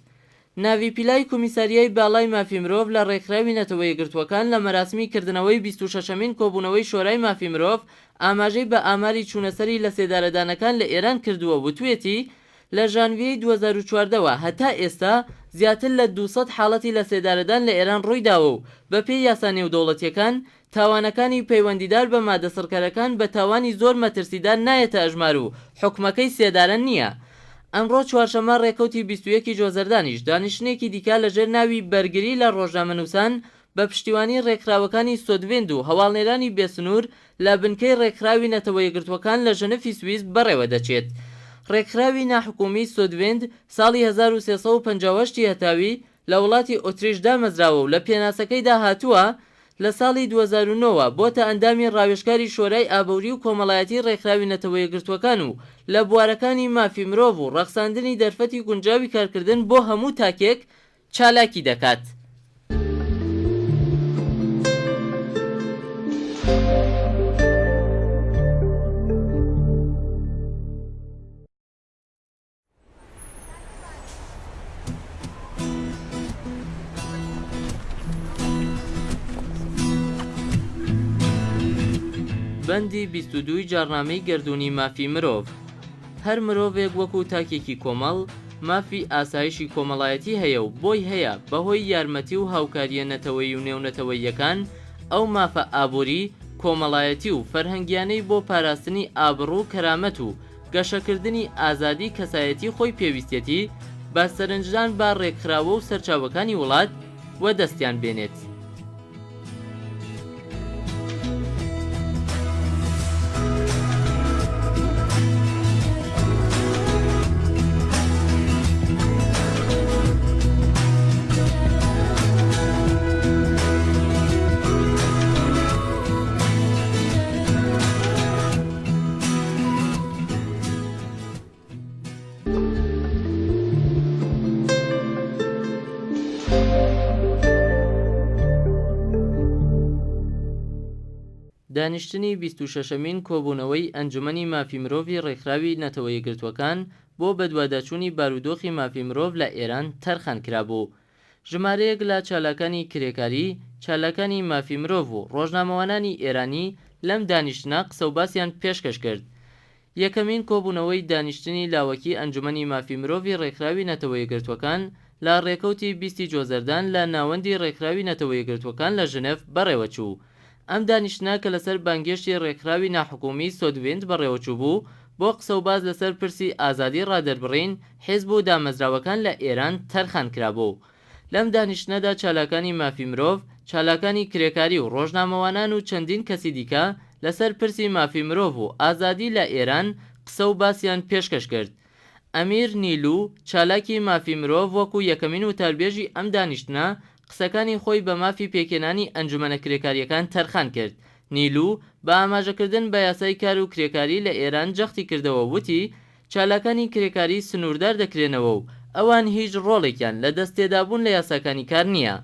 A: ناڤی پیلای کومیساریای باڵای مافی مرۆڤ لە ڕێکخراوی نەتەوە یەکگرتووەکان لە مەراسمی کردنەوەی 26 ەمین کۆبوونەوەی شۆرای مافی مرۆڤ ئاماژەی بە ئاماری چوونەسەری لەسێدارەدانەکان لە ئێران کردووە وتوویەتی لە ژانویەی 2014 وە هەتا ئێستا زیاتر لە 200 حاڵەتی لەسێدارەدان لە ئێران ڕوویداوە و بەپێی یاسا نێودەوڵەتییەکان تاوانەکانی پەیوەندیدار بە مادە سڕکەرەکان بە تاوانی زۆر مەترسیدار نایەتە ئەژمار و حوکمەکەی سێدارە نییە. ئەمڕۆ چوارشەممە ڕێکەوتی 21 ی جۆزەردانیش دانیشتنێکی دیکە لەژێر ناوی بەرگری لە ڕۆژنامەنووسان بە پشتیوانی ڕێکخراوەکانی سۆدڤیند و هەواڵنێرانی بێسنوور لە بنکەی ڕێکخراوی نەتەوە یەکگرتووەکان لە ژنفی سویس بەڕێوە دەچێت. ڕێکخراوی ناحکومی سۆدڤیند ساڵی 1358 ی هەتاوی لە وڵاتی ئۆتریش دامەزراوە و لە پێناسەکەیدا هاتووە، لە ساڵی 2009 وە بۆتە ئەندامی ڕاوێژکاری شۆرای ئابووری و کۆمەڵایەتی ڕێکخراوی نەتەوە یەکگرتووەکان و لە بوارەکانی مافی مرۆڤ و ڕەخساندنی دەرفەتی گونجاوی کارکردن بۆ هەموو تاکێک چالاکی دەکات. بەندی 22 ی جاڕنامەی گەردوونی مافی مرۆڤ هەر مرۆڤێک وەکو تاکێکی کۆمەڵ مافی ئاسایشی کۆمەڵایەتی هەیە و بۆی هەیە بەهۆی یارمەتی و هاوکارییە نەتەوەیی و نێونەتەوەییەکان ئەو مافە ئابووری، کۆمەڵایەتی و فەرهەنگیانەی بۆ پاراستنی ئابڕوو و کەرامەت و گەشەکردنی ئازادی کەسایەتی خۆی پێویستیەتی بە سەرنجدان بە ڕێکخراوە و سەرچاوەکانی وڵات وەدەستیان بێنێت. دانیشتنی 26مین کۆبوونەوەی ئەنجومەنی مافی مرۆڤی ڕێکخراوی نەتەوە یەکگرتووەکان بۆ بەدواداچوونی بارودۆخی مافی مرۆڤ لە ئێران تەرخان کرابوو. ژمارەیەک لە چالاکانی کرێکاری، چالاکانی مافی مرۆڤ و ڕۆژنامەوانانی ئێرانی لەم دانیشتنە قسەوباسیان پێشکەش کرد. یەکەمین کۆبوونەوەی دانیشتنی لاوەکی ئەنجومەنی مافی مرۆڤی ڕێکخراوی نەتەوە یەکگرتووەکان لە ڕێکەوتی 20 ی جۆزەردان لە ناوەندی ڕێکخراوی نەتەوە یەکگرتووەکان لە ژنێڤ بەڕێوەچوو. ئەم دانیشتنە کە لەسەر بانگهێشتی ڕێکخراوی ناحکومی سۆدویند بەڕێوەچووبوو، بۆ قسەوباس لەسەر پرسی ئازادی ڕادەربڕین، حیزب و دامەزراوەکان لە ئێران تەرخان کرابوو. لەم دانیشتنەدا چالاکانی مافی مرۆڤ، چالاکانی کرێکاری و ڕۆژنامەوانان و چەندین کەسی دیکە لەسەر پرسی مافی مرۆڤ و ئازادی لە ئێران قسە و باسیان پێشکەش کرد. ئەمیر نیلو، چالاکی مافی مرۆڤ وەکوو یەکەمین وتاربێژی ئەم دانیشتنە، قسەکانی خۆی بە مافی پێکهێنانی ئەنجومەنە کرێکارییەکان تەرخان کرد. نیلو، بە ئاماژەکردن بە یاسای کار و کرێکاری لە ئێران جەختی کردەوە و وتی، چالاکانی کرێکاری سنووردار دەکرێنەوە و ئەوان هیچ ڕۆڵێکیان لە دەستتێدابوون لە یاساکانی کار نییە.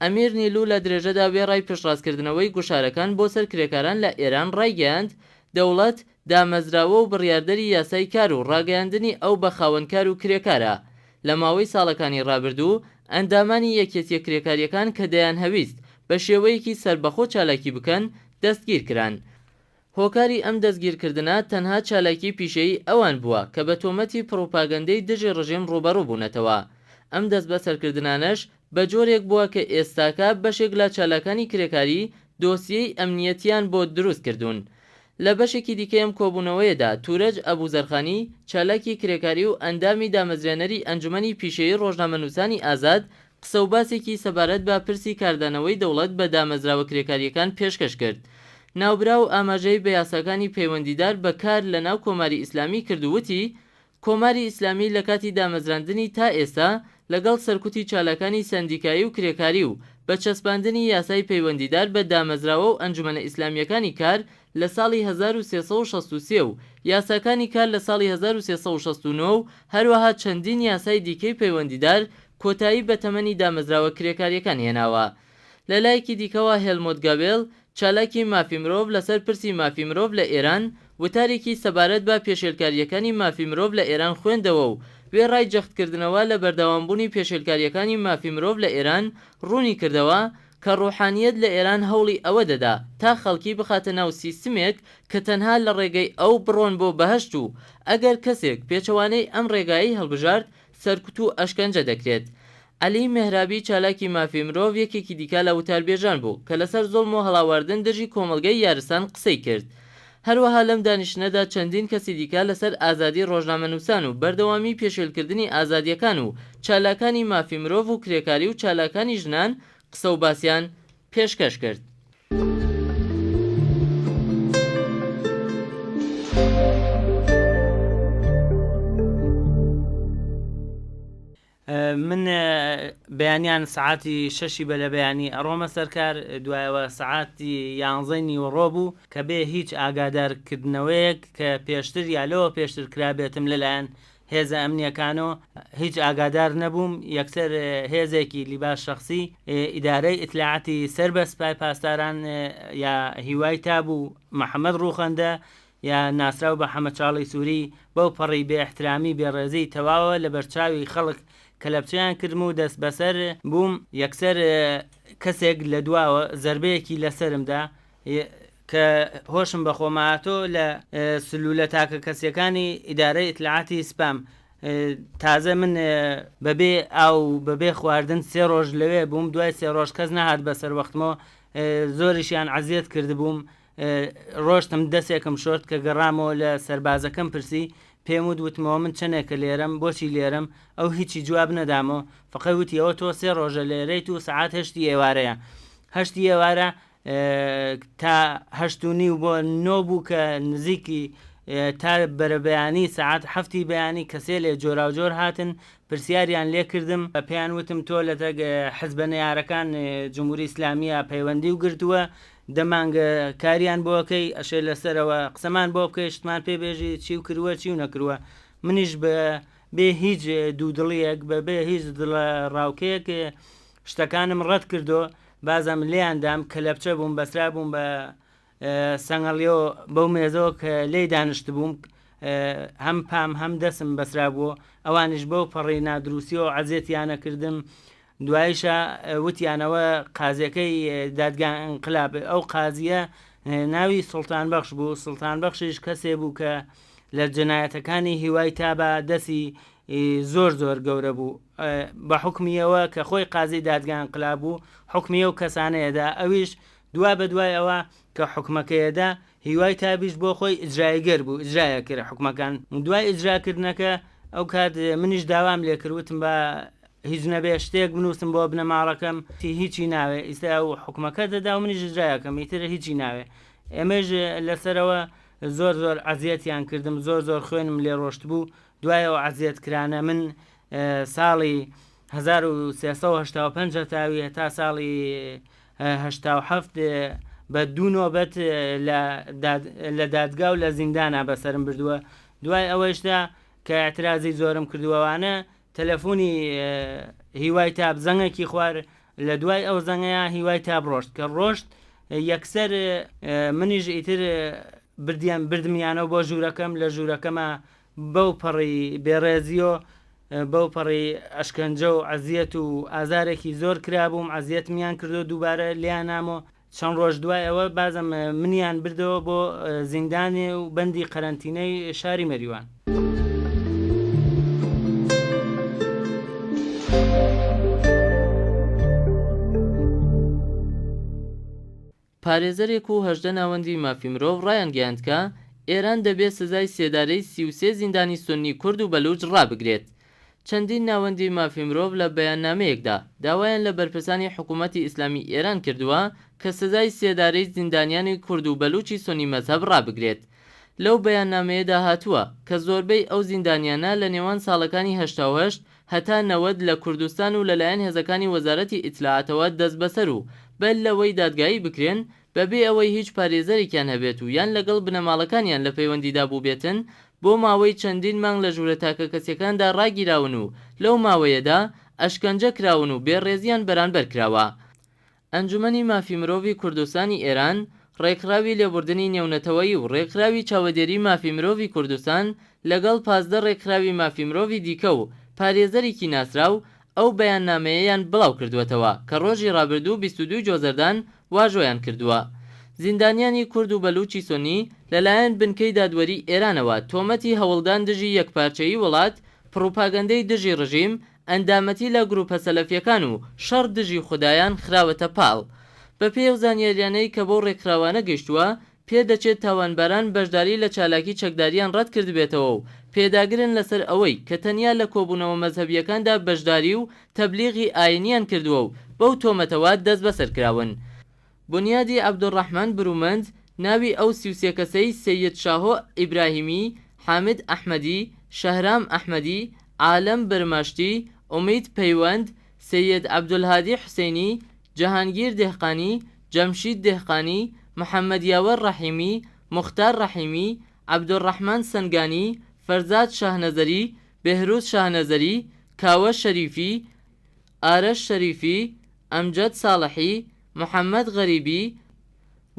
A: ئەمیر نیلو لە درێژەدا وێڕای پشتڕاستکردنەوەی گوشارەکان بۆ سەر کرێکاران لە ئێران ڕایگەیاند، دەوڵەت، دامەزراوە و بڕیاردەری یاسای کار و ڕاگەیاندنی ئەو بە خاوەنکار و کرێکارە. لە ماوەی ساڵەکانی ڕابردوو، ئەندامانی یەکێتییە کرێکارییەکان کە دەیانهەویست بە شێوەیەکی سەربەخۆ چالاکی بکەن، دەستگیر کران. هۆکاری ئەم دەستگیرکردنە تەنها چالاکیی پیشەیی ئەوان بووە کە بە تۆمەتی پڕوپاگەندەی دژی ڕژیم ڕووبەڕوو بوونەتەوە. ئەم دەستبەسەرکردنانەش بە جۆرێک بووە کە ئێستاکە بەشێک لە چالاکانی کرێکاری دۆسیەی ئەمنییەتییان بۆ دروست کردوون. لە بەشێکی دیکەی ئەم کۆبوونەوەیەدا تورەج ئەبوزەرخانی، چالاکی کرێکاری و ئەندامی دامەزرێنەری ئەنجومەنی پیشەیی ڕۆژنامەنووسانی ئازاد، قسەوباسێکی سەبارەت بە پرسی کاردانەوەی دەوڵەت بە دامەزراوە کرێکارییەکان پێشکەش کرد. ناوبراو ئاماژەی بە یاساکانی پەیوەندیدار بە کار لە ناو کۆماری ئیسلامی کرد و وتی، کۆماری ئیسلامی لە کاتی دامەزراندنی تا ئێستا لەگەڵ سەرکوتی چالاکانی سەندیکایی و کرێکاری و بە چەسپاندنی یاسای پەیوەندیدار بە دامەزراوە و ئەنجومەنە ئیسلامییەکانی کار لە ساڵی 1363 و یاساکانی کار لە ساڵی 1369 و هەروەها چەندین یاسای دیکەی پەیوەندیدار کۆتایی بە تەمەنی دامەزراوە کرێکارییەکان هێناوە. لە لایەکی دیکەوە هێلمۆت گابێل، چالاکی مافی مرۆڤ لەسەر پرسی مافی مرۆڤ لە ئێران، وتارێکی سەبارەت بە پێشێلکارییەکانی مافی مرۆڤ لە ئێران خوێندەوە و وێڕای جەختکردنەوە لە بەردەوامبوونی پێشێلکارییەکانی مافی مرۆڤ لە ئێران، ڕوونی کردەوە کە ڕۆحانییەت لە ئێران هەوڵی ئەوە دەدا تا خەڵکی بخاتە ناو سیستمێک کە تەنها لە ڕێگەی ئەو بڕۆن بۆ بەهەشت و ئەگەر کەسێک پێچەوانەی ئەم ڕێگایەی هەڵبژارد سەرکوت و ئەشکەنجە دەکرێت. عەلی مێهرابی چالاکی مافی مرۆڤ یەکێکی دیکە لە وتاربێژان بوو کە لەسەر زوڵم و هەڵاواردن دژی کۆمەڵگەی یارسان قسەی کرد. هەروەها لەم دانیشتنەدا چەندین کەسی دیکە لەسەر ئازادی ڕۆژنامەنووسان و بەردەوامی پێشێلکردنی ئازادییەکان و چالاکانی مافی مرۆڤ و کرێکاری و چالاکانی ژنان قسە و باسیان پێشکەش کرد.
C: من بەیانیان سەعاتی شەشی بەلەبەیانی ئەڕۆمە سەر کار، دوایەوە سەعاتی یانزەی نیوەڕۆ بوو کە بێ هیچ ئاگادار کردنەوەیەک کە پێشتر یا لەوە پێشتر کرابێتم لەلایەن هێزە ئەمنیەکانەوە هیچ ئاگادار نەبووم، یەکسەر هێزێکی لیباس شەخسی ئیدارەی ئیتلاعاتی سەر بە سپای پاسداران یا هیوای تابوو محەمەد ڕووخەندە یا ناسراو بە حەمە چاڵی سووری بەو پەڕی بێ ئیحترامی بێ ڕێزی تەواوە لە بەرچاوی خەڵک کەلەپچەیان کردم و دەستبەسەر بووم، یەکسەر کەسێک لە دواوە زەربەیەکی لە سەرم دا کە هۆشم بە خۆم هاتۆ لە سلولە تاکەکەسیەکانی ئیدارەی ئیتلاعاتی سپام تازە من بەبێ ئاو و بەبێ خواردن سێ ڕۆژ لەوێ بووم دوای سێ ڕۆژ کەس نەهات بەسەر وەختمەوە زۆریشیان عەزیەت کردبووم ڕۆشتم دەسێکم شۆرد کە گەڕامەوە لە سەربازەکەم پرسی پێم وت وتمەوە من چەنێکە لێرەم بۆچی لێرەم ئەو هیچی جواب نەدامەوە فەقێ وتی ئەوە تۆ سێ ڕۆژە لێرەیت و سەعات هەشتی ئێوارەیە هەشتی ئێوارە تا هەشت و نیو بۆ نۆ بوو کە نزیکی تا بەرەبەیانی سەعات هەفتی بەیانی کەسێ لێ جۆراوجۆر هاتن پرسیاریان لێ کردم پێیان وتم تۆ لەتەک حزبە نەیارەکان جمهوری ئیسلامیە پەیوەندی و گرتووە دە مانگە کاریان بۆ ئەکەی ئەشێ لەسەرەوە قسەمان بۆ بکەی شتمان پێ بێژی چیو کرووە چیو نەکرووە منیش بە بێ هیچ دوودڵیەک بە بێ هیچ دڵە ڕاوکێک شتەکانم ڕەت کردۆ بازم لێیان دام کەلەپچە بووم بەسرا بووم بە. سەنگەڵیەوە بەو مێزەوە کە لێی دانیشتبووم هەم پام هەم دەسم بەسرابووە ئەوانیش بەو پەڕی نادروستیەوە عەزێتیانە کردم دوایشە وتیان ئەوە قازیەکەی دادگا ئینقلاب ئەو قازیە ناوی سوڵتان بەخش بوو سوڵتان بەخشیش کەسێ بوو کە لە جەنایەتەکانی هیوای تابا دەسی زۆر زۆر گەورە بوو بە حکمیەوە کە خۆی قازی دادگا ئینقلاب بوو حکمی ئەو کەسانەیەدا ئەویش دوا بە دوای ئەوە کە حکومەکەیەدا هیوای تابیش بۆ خۆی ئیجراییگەر بوو ئیجرایە کرد حوکمەکان دوای ئیجرا کردنەکە ئەو کات منیش داوام لێ کرد وتم با هیچ نەبێ شتێک بنووسم بۆ بنەماڵەکەم هیچی ناوێ ئیستا ئەو حوکمەکە دەدا و منیش ئیجرایەکەم ئیتر هیچی ناوێ ئێمەش لەسەرەوە زۆر زۆر ئەزیەتیان کردم زۆر زۆر خوێنم لێ ڕۆشتبوو دوای ئەو ئەزیەت کرانە من ساڵی 1385 هەتاوی هەتا ساڵی 87 بە دوو نۆبەت لە دادگا و لە زیندانا بەسەرم بردووە دوای ئەوەیشدا کە ئیعترازی زۆرم کردووەوانە تەلەفۆنی هیوای تاب زەنگێکی خوار لە دوای ئەو زەنگەیە هیوای تاب ڕۆشت کە ڕۆشت یەکسەر منیش ئیتر بردیان بردمیانەوە بۆ ژوورەکەم لە ژوورەکەمە بەو پەڕی بێڕێزیۆ بەو پەڕی ئەشکەنجە و عەزیەت و ئازارێکی زۆر کرابووم عەزیەتمیان کردو دووبارە لێیان نامۆ چەند ڕۆژ دوای ئەوە بازم منیان بردەوە بۆ زیندانێ و بەندی قەرەنتینەی شاری مەریوان.
A: پارێزەرێک و 18 ناوەندی مافی مرۆڤ ڕایانگەیاند کە، ئێران دەبێ سزای سێدارەی 33 زیندانی سوننی کورد و بەلووچ ڕابگرێت. چەندین ناوەندی مافی مرۆڤ لە بەیاننامەیەکدا داوایان لە بەرپرسانی حکوومەتی ئیسلامیی ئێران کردووە کە سزای سێدارەی زیندانیانی کورد و بەلووچی سوننی مەزهەب ڕابگرێت. لەو بەیاننامەیەدا هاتووە کە زۆربەی ئەو زیندانیانە لە نێوان ساڵەکانی 88 هەتا 90 لە کوردستان و لەلایەن هێزەکانی وەزارەتی ئیتلاعاتەوە دەستبەسەر و بەر لەوەی دادگایی بکرێن بەبێ ئەوەی هیچ پارێزەرێکیان هەبێت و یان لەگەڵ بنەماڵەکانیان لە پەیوەندیدا بووبێتن بۆ ماوەی چەندین مانگ لە ژوورە تاکەکەسیەکاندا ڕاگیراون و لەو ماوەیەدا ئەشکەنجە کراون و بێڕێزیان بەرانبەر کراوە. ئەنجومەنی مافی مرۆڤی کوردستانی ئێران، ڕێکخراوی لێبوردنی نێونەتەوەیی و ڕێکخراوی چاوەدێری مافی مرۆڤی کوردستان لەگەڵ 15 ڕێکخراوی مافی مرۆڤی دیکە و پارێزەرێکی ناسراو ئەو بەیاننامەیەیان بڵاو کردووەتەوە کە ڕۆژی ڕابردوو 22 جۆزەردان واژۆیان کردووە. زیندانیانی کورد و بەلووچی سوننی لەلایەن بنکەی دادوەریی ئێرانەوە تۆمەتی هەوڵدان دژی یەکپارچەیی وڵات، پڕوپاگەندەی دژی ڕژیم، ئەندامەتی لە گرووپە سەلەفییەکان و شەڕ دژی خودایان خراوەتە پاڵ. بەپێی ئەو زانیاریانەی کە بەو ڕێکخراوانە گەیشتووە، پێدەچێت تاوانباران بەشداری لە چالاکی چەکداریان ڕەت کردبێتەوە و پێداگرن لەسەر ئەوەی کە تەنیا لە کۆبوونەوە مەزهەبییەکاندا بەشداری و تەبلیغی ئاینیان کردووە و بەو تۆمەتەوە دەستبەسەر کراون. بونیادی عەبدولڕەحمان برومەند ناوی ئەو 33 کەسەی سەید شاهۆ ئیبراهیمی، حامد ئەحمەدی، شەهرام ئەحمەدی، عالەم برماشتی، ئومید پەیوەند، سەید عەبدولهادی حوسەینی، جەهانگیر دێهقانی، جەمشید دێهقانی، محەممەد یاوەر ڕەحیمی، موختار ڕەحیمی، عەبدولڕەحمان سەنگانی، فەرزاد شاهنەزەری، بێهروز شاهنەزەری، کاوە شەریفی، ئارەش شەریفی، ئەمجەد ساڵحی، محەممەد غەریبی،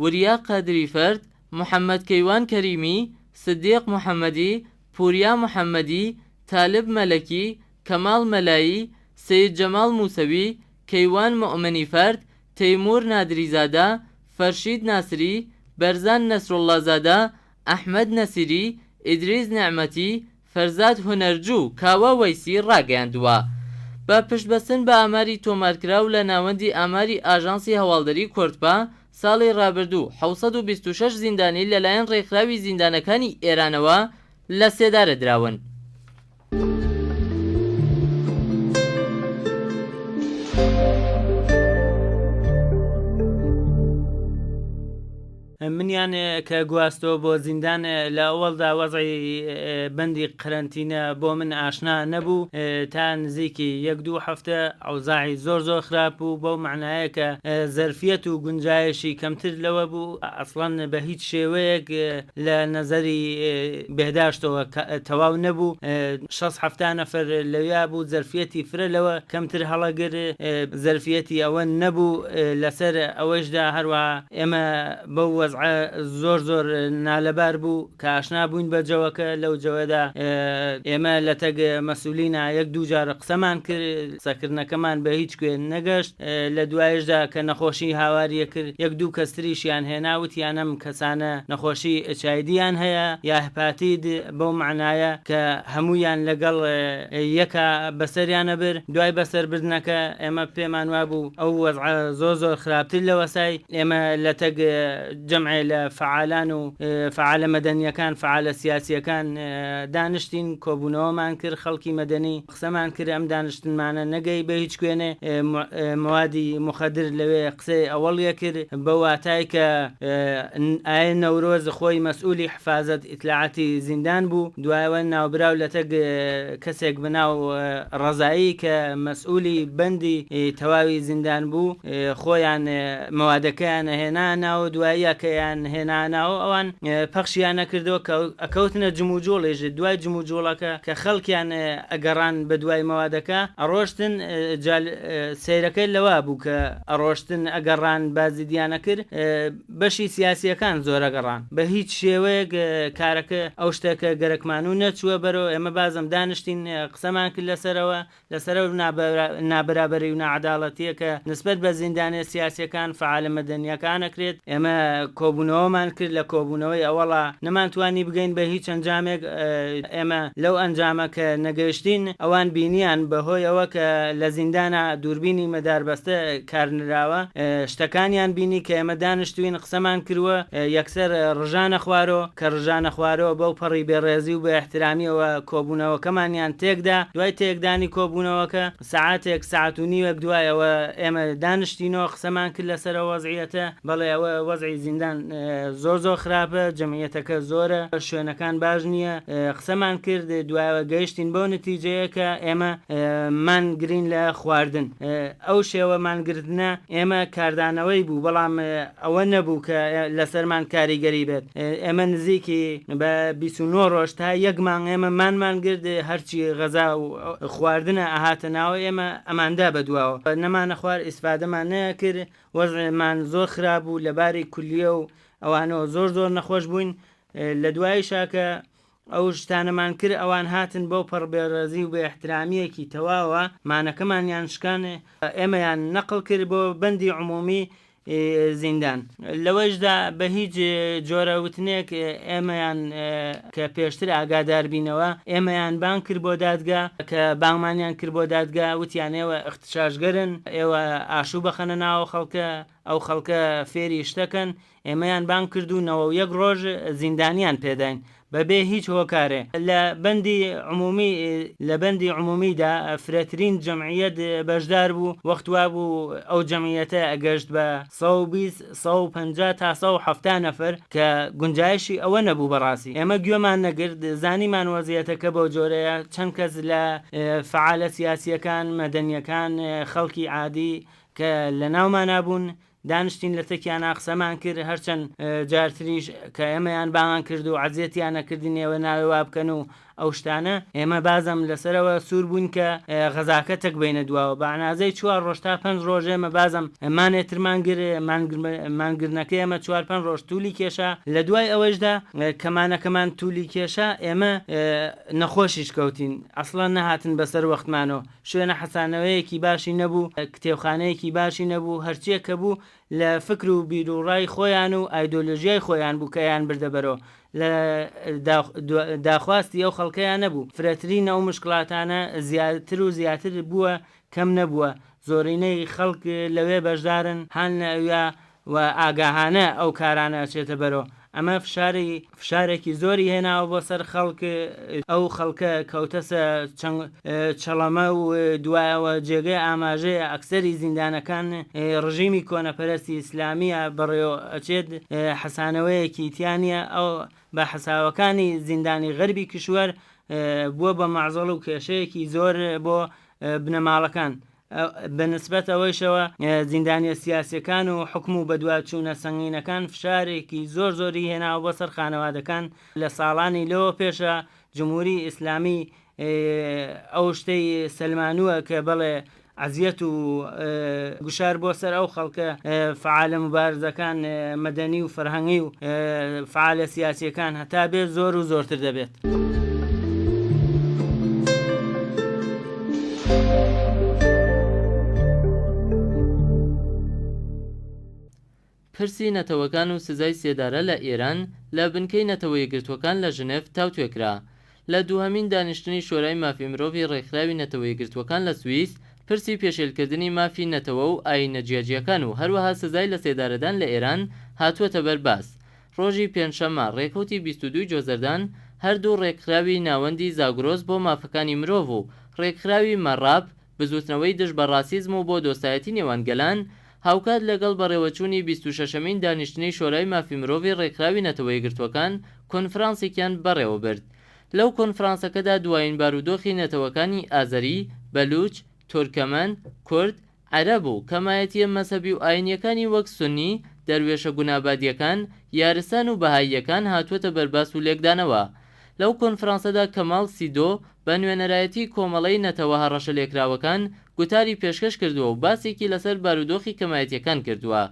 A: وریا قادریفەرد، محەممەد کەیوان کەریمی، سدیق محەممەدی، پوریا محەممەدی، تالب مەلەکی، کەماڵ مەلایی، سەید جەماڵ موسەوی، کەیوان موئمنیفەرد، تەیموور نادریزادە، فەرشید ناسری، بەرزان نەسروڵڵازادە، ئەحمەد نەسیری، ئیدریس نێعمەتی، فەرزاد هونەرجوو و کاوە وەیسی ڕاگەیاندووە. بە پشتبەستن بە ئاماری تۆمارکراو لە ناوەندی ئاماری ئاژانسی هەواڵدەریی کوردپا، ساڵی ڕابردوو 726 زیندانی لەلایەن ڕێکخراوی زیندانەکانی ئێرانەوە لە سێدارە دراون.
C: منیان کە گواستەوە بۆ زیندان لە ئەوەڵدا وەزعی بەندی قەرەنتینە بۆ من ئاشنا نەبوو تا نزیکی یەک دوو هەفتە ئەوزاعی زۆر زۆر خراپ بوو بەو مەعنایە کە زەرفیەت و گونجایشی کەمتر لەوە بوو ئەسڵەن بە هیچ شێوەیەک لە نەزەری بێهداشتەوە تەواو نەبوو شەست حەفتا نەفەر لەویا بوو زەرفیەتی فرە لەوە کەمتر هەڵەگر زەرفیەتی ئەوە نەبوو لەسەر ئەوەیشدا هەروەها ئێمە بەو وەزعە. وەزعە زۆر زۆر نالەبار بوو کە ئاشنا بووین بە جەوەکە، لەو جەوەدا ئێمە لەتەک مەسئولینا یەک دوو جار قسەمان کرد، قسەکردنەکەمان بە هیچ کوێ نەگەشت، لە دوایشدا کە نەخۆشی هاواریە کرد یەک دوو کەس تریشیان هێنا وتیان ئەم کەسانە نەخۆشی ئێچایدیان هەیە یا هپاتید بەو مەعنایە کە هەموویان لەگەڵ یەکا بەسەریان ئەبرد، دوای بەسەربردنەکە ئێمە پێمان وابوو ئەو وەزعە زۆر زۆر خراپتر لەوەسای، ئێمە لەتەک جەمعێ لە فەعالان و فەعالە مەدەنییەکان، فەعالە سیاسییەکان دانیشتین، کۆبوونەوەمان کرد، خەڵکی مەدەنی قسەمان کرد، ئەم دانیشتنمانە نەگەی بە هیچ کوێنێ، مەوادی موخەدر لەوێ قسەی ئەوەڵیە کرد، بە واتای کە ئایە نەورۆز خۆی مەسئولی حفازەت ئیتلاعاتی زیندان بوو، دوایەوە ناوبراو لەتەک کەسێک بە ناو ڕەزایی کە مەسئولی بەندی تەواوی زیندان بوو خۆیان مەوادەکەیان ئەهێنا ناو دواییە کە یان هێنا ناو ئەوان پەخشیان ئەکردەوە کە ئەکەوتنە جموجوڵیش دوای جموجوڵەکە کە خەڵکیان ئەگەڕان بە دوای مەوادەکە ئەڕۆشتن جا سەیرەکە لەوە بوو کە ئەڕۆشتن ئەگەڕان بازیدیان ئەکرد بەشی سیاسیەکان زۆر ئەگەڕان بە هیچ شێوەیەک کارەکە ئەو شتە کە گەرەکمانوو نەچووە بەرەو ئێمە بازم دانیشتین قسەمان کرد لەسەرەوە لەسەر ئەو نابەرابەری و ناعەداڵەتیە کە نسبەت بە زیندانیە سیاسیەکان فەعالە مەدەنیەکان ئەکرێت ئێمە کۆبوونەوەمان کرد لە کۆبوونەوەی ئەوەڵا نەمانتوانی بگەین بە هیچ ئەنجامێک ئێمە لەو ئەنجامە کە نەگەیشتین ئەوان بینیان بە هۆی ئەوە کە لە زیندانا دووربینی مەداربەستە کارنراوە شتەکانیان بینی کە ئێمە دانیشتوین قسەمان کروە یەکسەر ڕژانە خوارۆ کە ڕژانە خوارۆ بەو پەڕی بێڕێزی و بێ ئیحترامیەوە کۆبونەوەکەمانیان تێکدا دوای تێکدانی کۆبونەوەکە سەعاتێک سەعات و نیوێک دوای ئەوە ئێمە دانیشتینەوە قسەمان کرد لەسەر ئەو وەزعیەتە بەڵێ ئەوە وەزعی زیندان زۆر زۆر خراپە جەمعیەتەکە زۆرە شوێنەکان باش نیە قسەمان کرد دوایەوە گەیشتین بەو نتیجەیە کە ئێمە مانگرین لە خواردن ئەو شێوە مانگرتنە ئێمە کاردانەوەی بوو، بەڵام ئەوە نەبوو کە لەسەرمان کاریگەری بێت. ئێمە نزیکی بە 29 ڕۆژ تا یەک مانگ ئێمە مانمان گرت، هەرچی غەزا و خواردنە ئەهاتە ناوە ئێمە ئەماندا بە دواوە. نەمانەخوارد، ئیسفادەمان نەئەکرد، وەزعمان زۆر خراپ بوو، لە باری کولیە و ئەوانەوە زۆر زۆر نەخۆش بووین. لە دواییشا کە ئەو شتانەمان کرد ئەوان هاتن بەو پەڕ بێڕێزی و بێ ئیحترامیەکی تەواوە مانەکەمانیان شکان ئێمەیان نەقڵ کرد بۆ بەندی عمومی زیندان. لەوەیشدا بە هیچ جۆرە وتنێک ئێمەیان کە پێشتر ئاگادار بینەوە ئێمەیان بانگ کرد بۆ دادگا کە بانگمانیان کرد بۆ دادگا وتیان ئێوە ئیغتشاشگەرن ئێوە ئاشوو بەخەنە ناوە خەڵکە ئەو خەڵکە فێری شتەکەن ئێمەیان بانگ کرد و 91 ڕۆژ زیندانیان پێداین بەبێ هیچ هۆکارێ. لە بەندی عمومی لە بەندی عمومیدا فرەترین جەمعیەت بەشدار بوو، وەخت وابوو ئەو جەمعیەتە ئەگەشت بە 120، 150 تا 170 نەفەر کە گونجایشی ئەوە نەبوو بەڕاستی. ئێمە گوێمان نەگرت، زانیمان وەزیەتەکە بەو جۆرەیە، چەند کەس لە فەعالە سیاسیەکان، مەدەنیەکان، خەڵکی عادی کە لە ناومانا بوون دانیشتین لە تەکیانا قسەمان کرد هەرچەند جارتریش کە ئێمەیان بانگان کرد و عەزێتیان نەکردین ئێوە ناوێ وا بکەن و ئەو شتانە ئێمە بازم لەسەرەوە سوور بووین کە غەزاکە تەک بینە دواوە بە ئەنازەی چوار ڕۆژ تا پەنج ڕۆژ ئێمە بازم مانێترمان گر مانگرنەکە ئێمە چوار پەنج ڕۆژ تولی کێشا لە دوای ئەوەشدا کە مانەکەمان تولی کێشا ئێمە نەخۆشیش کەوتین ئەسڵەن نەهاتن بەسەر وەختمانەوە شوێنە حەسانەوەیەکی باشی نەبوو، کتێبخانەیەکی باشی نەبوو، هەرچییەک کە بوو لە فکر و بیروڕای خۆیان و ئایدۆلۆژیای خۆیان بوو کە ئەیانبردە بەرەوە، لە داخواستی ئەو خەڵکەیان نەبوو. فرەترین ئەو مشکڵاتانە زیاتر و زیاتر بووە کەم نەبووە، زۆرینەی خەڵک لەوێ بەشدارن، هان لە ئەویا و ئاگاهانە ئەو کارانە ئەچێتە بەرەوە، ئەمە فشاری فشارێکی زۆری هێناوە بۆ سەر خەڵک، ئەو خەڵکە کەوتەسە چەڵەمە و دوایەوە جێگەی ئاماژەیە ئەکسەری زیندانەکان ڕژیمی کۆنەپەرستی ئیسلامیە بەڕێوە ئەچێت حەسانەوەیەکی تیا نیە ئەو بە حەساوەکانی زیندانی غەربی کیشوەر بووە بە مەعزەڵ و کێشەیەکی زۆر بۆ بنەماڵەکان. بە نسبەت ئەوەیشەوە زیندانیە سیاسیەکان و حوکم و بەدواچوونە سەنگینەکان فشارێکی زۆر زۆری هێناوە بۆ سەر خانەوادەکان لە ساڵانی لەوە پێشە جمهوری ئیسلامی ئەو شتەی سەلمانووە کە بەڵێ. ئەزیەت و گوشار بۆ سەر ئەو خەڵکە فەعالە موبارزەکان مەدەنی و فەرهەنگی و فەعالە سیاسیەکان هەتا بێت زۆر و زۆرتر دەبێت.
A: پرسی نەتەوەکان و سزای سێدارە لە ئێران لە بنکەی نەتەوە یەکگرتووەکان لە ژنێڤ تاوتوێ کرا. لە دووهەمین دانیشتنی شۆرای مافی مرۆڤی ڕێکخراوی نەتەوە یەکگرتووەکان لە سوئیس، پرسی پێشێلکردنی مافی نەتەوە و ئایینە جیاجیاکان و هەروەها سزای لەسێدارەدان لە ئێران هاتووەتە بەر باس. ڕۆژی پێنجشەممە، ڕێکەوتی 22 ی جۆزەردان، هەردوو ڕێکخراوی ناوەندی زاگرۆس بۆ مافەکانی مرۆڤ و ڕێکخراوی مەڕاپ بزووتنەوەی دژ بە ڕاسیزم و بۆ دۆستایەتی نێوان گەلان، هاوکات لەگەڵ بەڕێوەچوونی 26 ەمین دانیشتنی شۆرای مافی مرۆڤی ڕێکخراوی نەتەوە یەکگرتووەکان کۆنفرانسێکیان بەڕێوەبرد. لەو کۆنفرانسەکەدا دوایین بارودۆخی نەتەوەکانی ئازەری، بەلوچ، تورکەمەن، کورد، عەرەب و کەمایەتییە مەزهەبی و ئایینییەکانی وەک سوننی، دەروێشە گونابادییەکان، یارسان و بەهاییەکان هاتووەتە بەرباس و لێکدانەوە. لەو کۆنفرانسەدا کەماڵ سیدۆ بە نوێنەرایەتی کۆمەڵەی نەتەوە هەڕەشەلێکراوەکان گوتاری پێشکەش کردووە و باسێکی لەسەر بارودۆخی کەمایەتییەکان کردووە.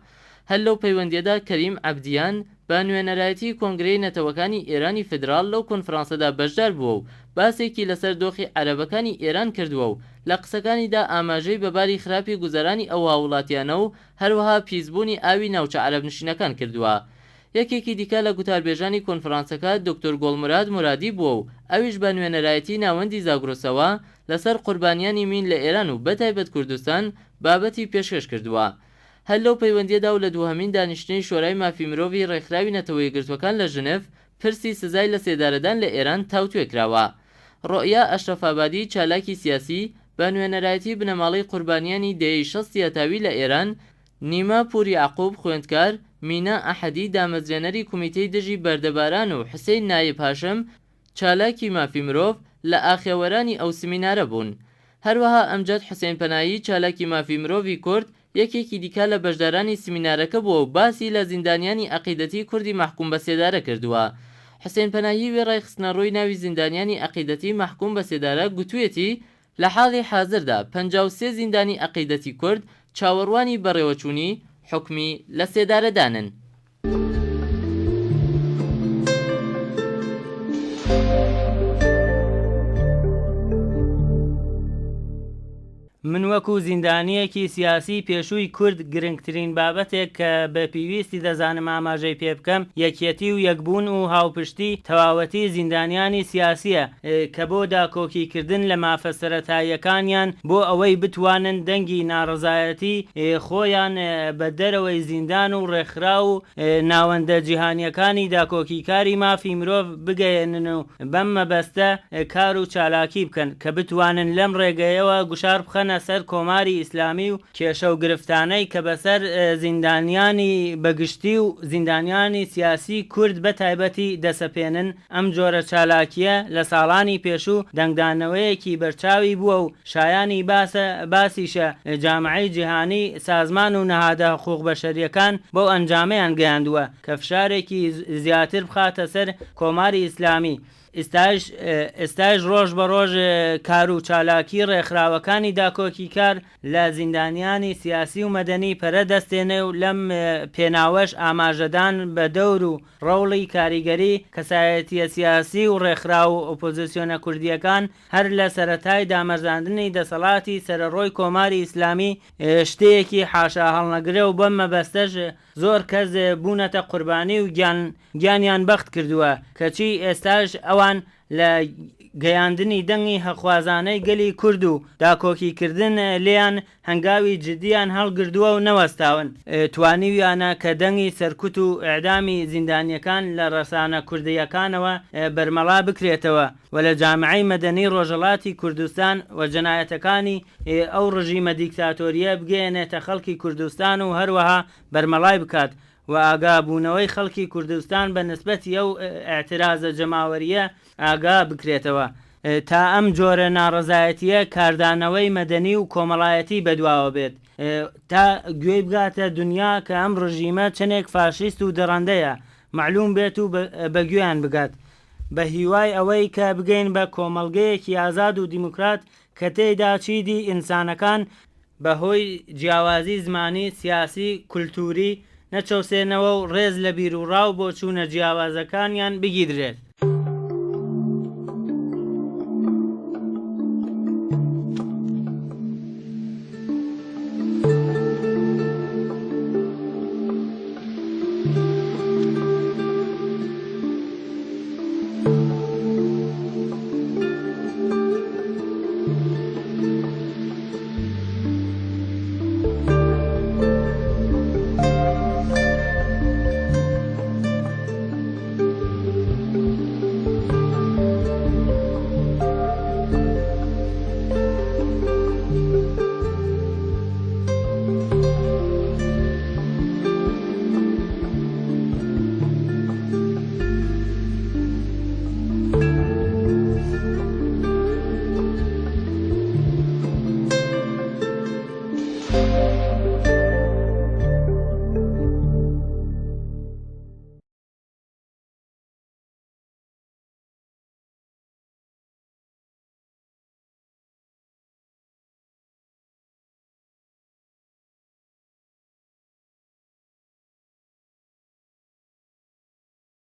A: هەر لەو پەیوەندییەدا کەریم عەبدیان بە نوێنەرایەتی کۆنگرەی نەتەوەکانی ئێرانی فیدراڵ لەو کۆنفرانسەدا بەشدار بووە و باسێکی لەسەر دۆخی عەرەبەکانی ئێران کردووە و لە قسەکانیدا ئاماژەی بە باری خراپی گوزەرانی ئەو هاووڵاتیانە و هەروەها پیسبوونی ئاوی ناوچە عەرەبنشینەکان کردووە. یەکێکی دیکە لە گوتاربێژانی کۆنفرانسەکە دکتۆر گۆڵموراد مورادی بووە و ئەویش بە نوێنەرایەتی ناوەندی زاگرۆسەوە لەسەر قوربانیانی مین لە ئێران و بەتایبەت کوردستان بابەتی پێشکەش کردووە. هەر لەو پەیوەندییەدا و لە دووهەمین دانیشتنی شۆرای مافی مرۆڤی ڕێکخراوی نەتەوە یەکگرتووەکان لە ژنێڤ پرسی سزای لەسێدارەدان لە ئێران تاوتوێ کراوە. ڕۆئیا ئەشرەفئابادی چالاکی سیاسی بە نوێنەرایەتی بنەماڵەی قوربانیانی دەیەی شەستی هەتاوی لە ئێران، نیما پوور یەعقوب خوێندکار، مینا ئەحەدی دامەزرێنەری کومیتەی دژی بەردەباران و حسین نایب هاشم چالاکی مافی مرۆڤ لە ئاخێوەرانی ئەو سمینارە بوون. هەروەها ئەمجەد حوسێن پەناهی چالاکی مافی مرۆڤی کورد یەکێکی دیکە لە بەشدارانی سمینارەکە بووە و باسی لە زیندانیانی عەقیدەتی کوردی مەحکووم بە سێدارە کردووە. حوسێن پەناهی وێڕای خستنەڕووی ناوی زیندانیانی عەقیدەتی مەحکووم بە سێدارە گوتوویەتی لە حاڵی حازردا 53 زیندانی عەقیدەتی کورد چاوەڕوانی بەڕێوەچوونی حوکمی لە سێدارەدانن.
C: من وەکو زیندانییەکی سیاسیی پێشووی کورد گرنگترین بابەتێک کە بە پیویستی دەزانم ئاماژەی پێ بکەم یەکیەتی و یەکبوون و هاوپشتی تەواوەتی زیندانیانی سیاسییە کە بۆ داکۆکی کردن لە مافە سەرەتاییەکانیان بۆ ئەوەی بتوانن دەنگی ناڕەزایەتی خۆیان بە دەرەوەی زیندان و ڕێکخراو و ناوەندە جیهانییەکانی داکۆکیکاری مافی مرۆڤ بگەیەنن و بەم مەبەستە کار و چالاکی بکەن کە بتوانن لەم ڕێگەیەوە گوشار بخەنە سەر کۆماری ئیسلامی و کێشە و گرفتانەی کە بەسەر زیندانیانی بە گشتی و زیندانیانی سیاسی کورد بە تایبەتی دەسەپێنن. ئەم جۆرە چالاکییە لە ساڵانی پێشوو دەنگدانەوەیەکی بەرچاوی بووە و شایانی باسە باسیشە جامعەی جیهانی، سازمان و نەهادە حقوق بەشەرییەکان بەو ئەنجامەیان گەیاندووە کە فشارێکی زیاتر بخاتە سەر کۆماری ئیسلامی. ئیستایش ئێستایش ڕۆژ بە ڕۆژ کار و چالاکی ڕێکخراوەکانی داکۆکیکار لە زیندانیانی سیاسی و مەدەنی پەرە دەستێنێ و لەم پێناوەش ئاماژەدان بە دەور و ڕەوڵی کاریگەری کەسایەتییە سیاسی و ڕێکخراو و ئۆپۆزیسیۆنە کوردییەکان هەر لە سەرەتای دامەرزاندنی دەسەڵاتی سەرەڕۆی کۆماری ئیسلامی شتێکی حاشاهەڵنەگرە و بەم مەبەستەش زۆر کەس بوونەتە قوربانی و گیان گیانیان بەخت کردووە کەچی ئێستاش ئەوان لە گەیاندنی دەنگی هەقخوازانەی گەلی کورد و داکۆکی کردن لێیان هەنگاوی جدییان هەڵگردووە و نەوەستاون. توانیویانە کە دەنگی سەرکوت و ئێعدامی زیندانییەکان لە ڕەسانە کوردییەکانەوە بەرمەڵا بکرێتەوە و لە جامعەی مەدەنی ڕۆژهەڵاتی کوردستان و جەنایەتەکانی ئەو ڕژیمە دیکتاتۆرییە بگەیەنێتە خەڵکی کوردستان و هەروەها بەرمەڵای بکات و ئاگا بوونەوەی خەڵکی کوردستان بە نسبەتی ئەو ئیعترازە جەماوەرییە ئاگا بکرێتەوە تا ئەم جۆرە ناڕەزایەتییە کاردانەوەی مەدەنی و کۆمەڵایەتی بەدواوە بێت تا گوێی بگاتە دونیا کە ئەم ڕژیمە چەنێک فاشیست و دڕەندەیە مەعلوم بێت و بە گوێیان بگات بە هیوای ئەوەی کە بگەین بە کۆمەڵگەیەکی ئازاد و دیموکرات کە تێیدا چیدی ئینسانەکان. بە هۆی جیاوازی زمانی، سیاسی، کولتووری نەچەوسێنەوە و ڕێز لە بیروڕا و بۆچوونە جیاوازەکانیان بگیدرێت.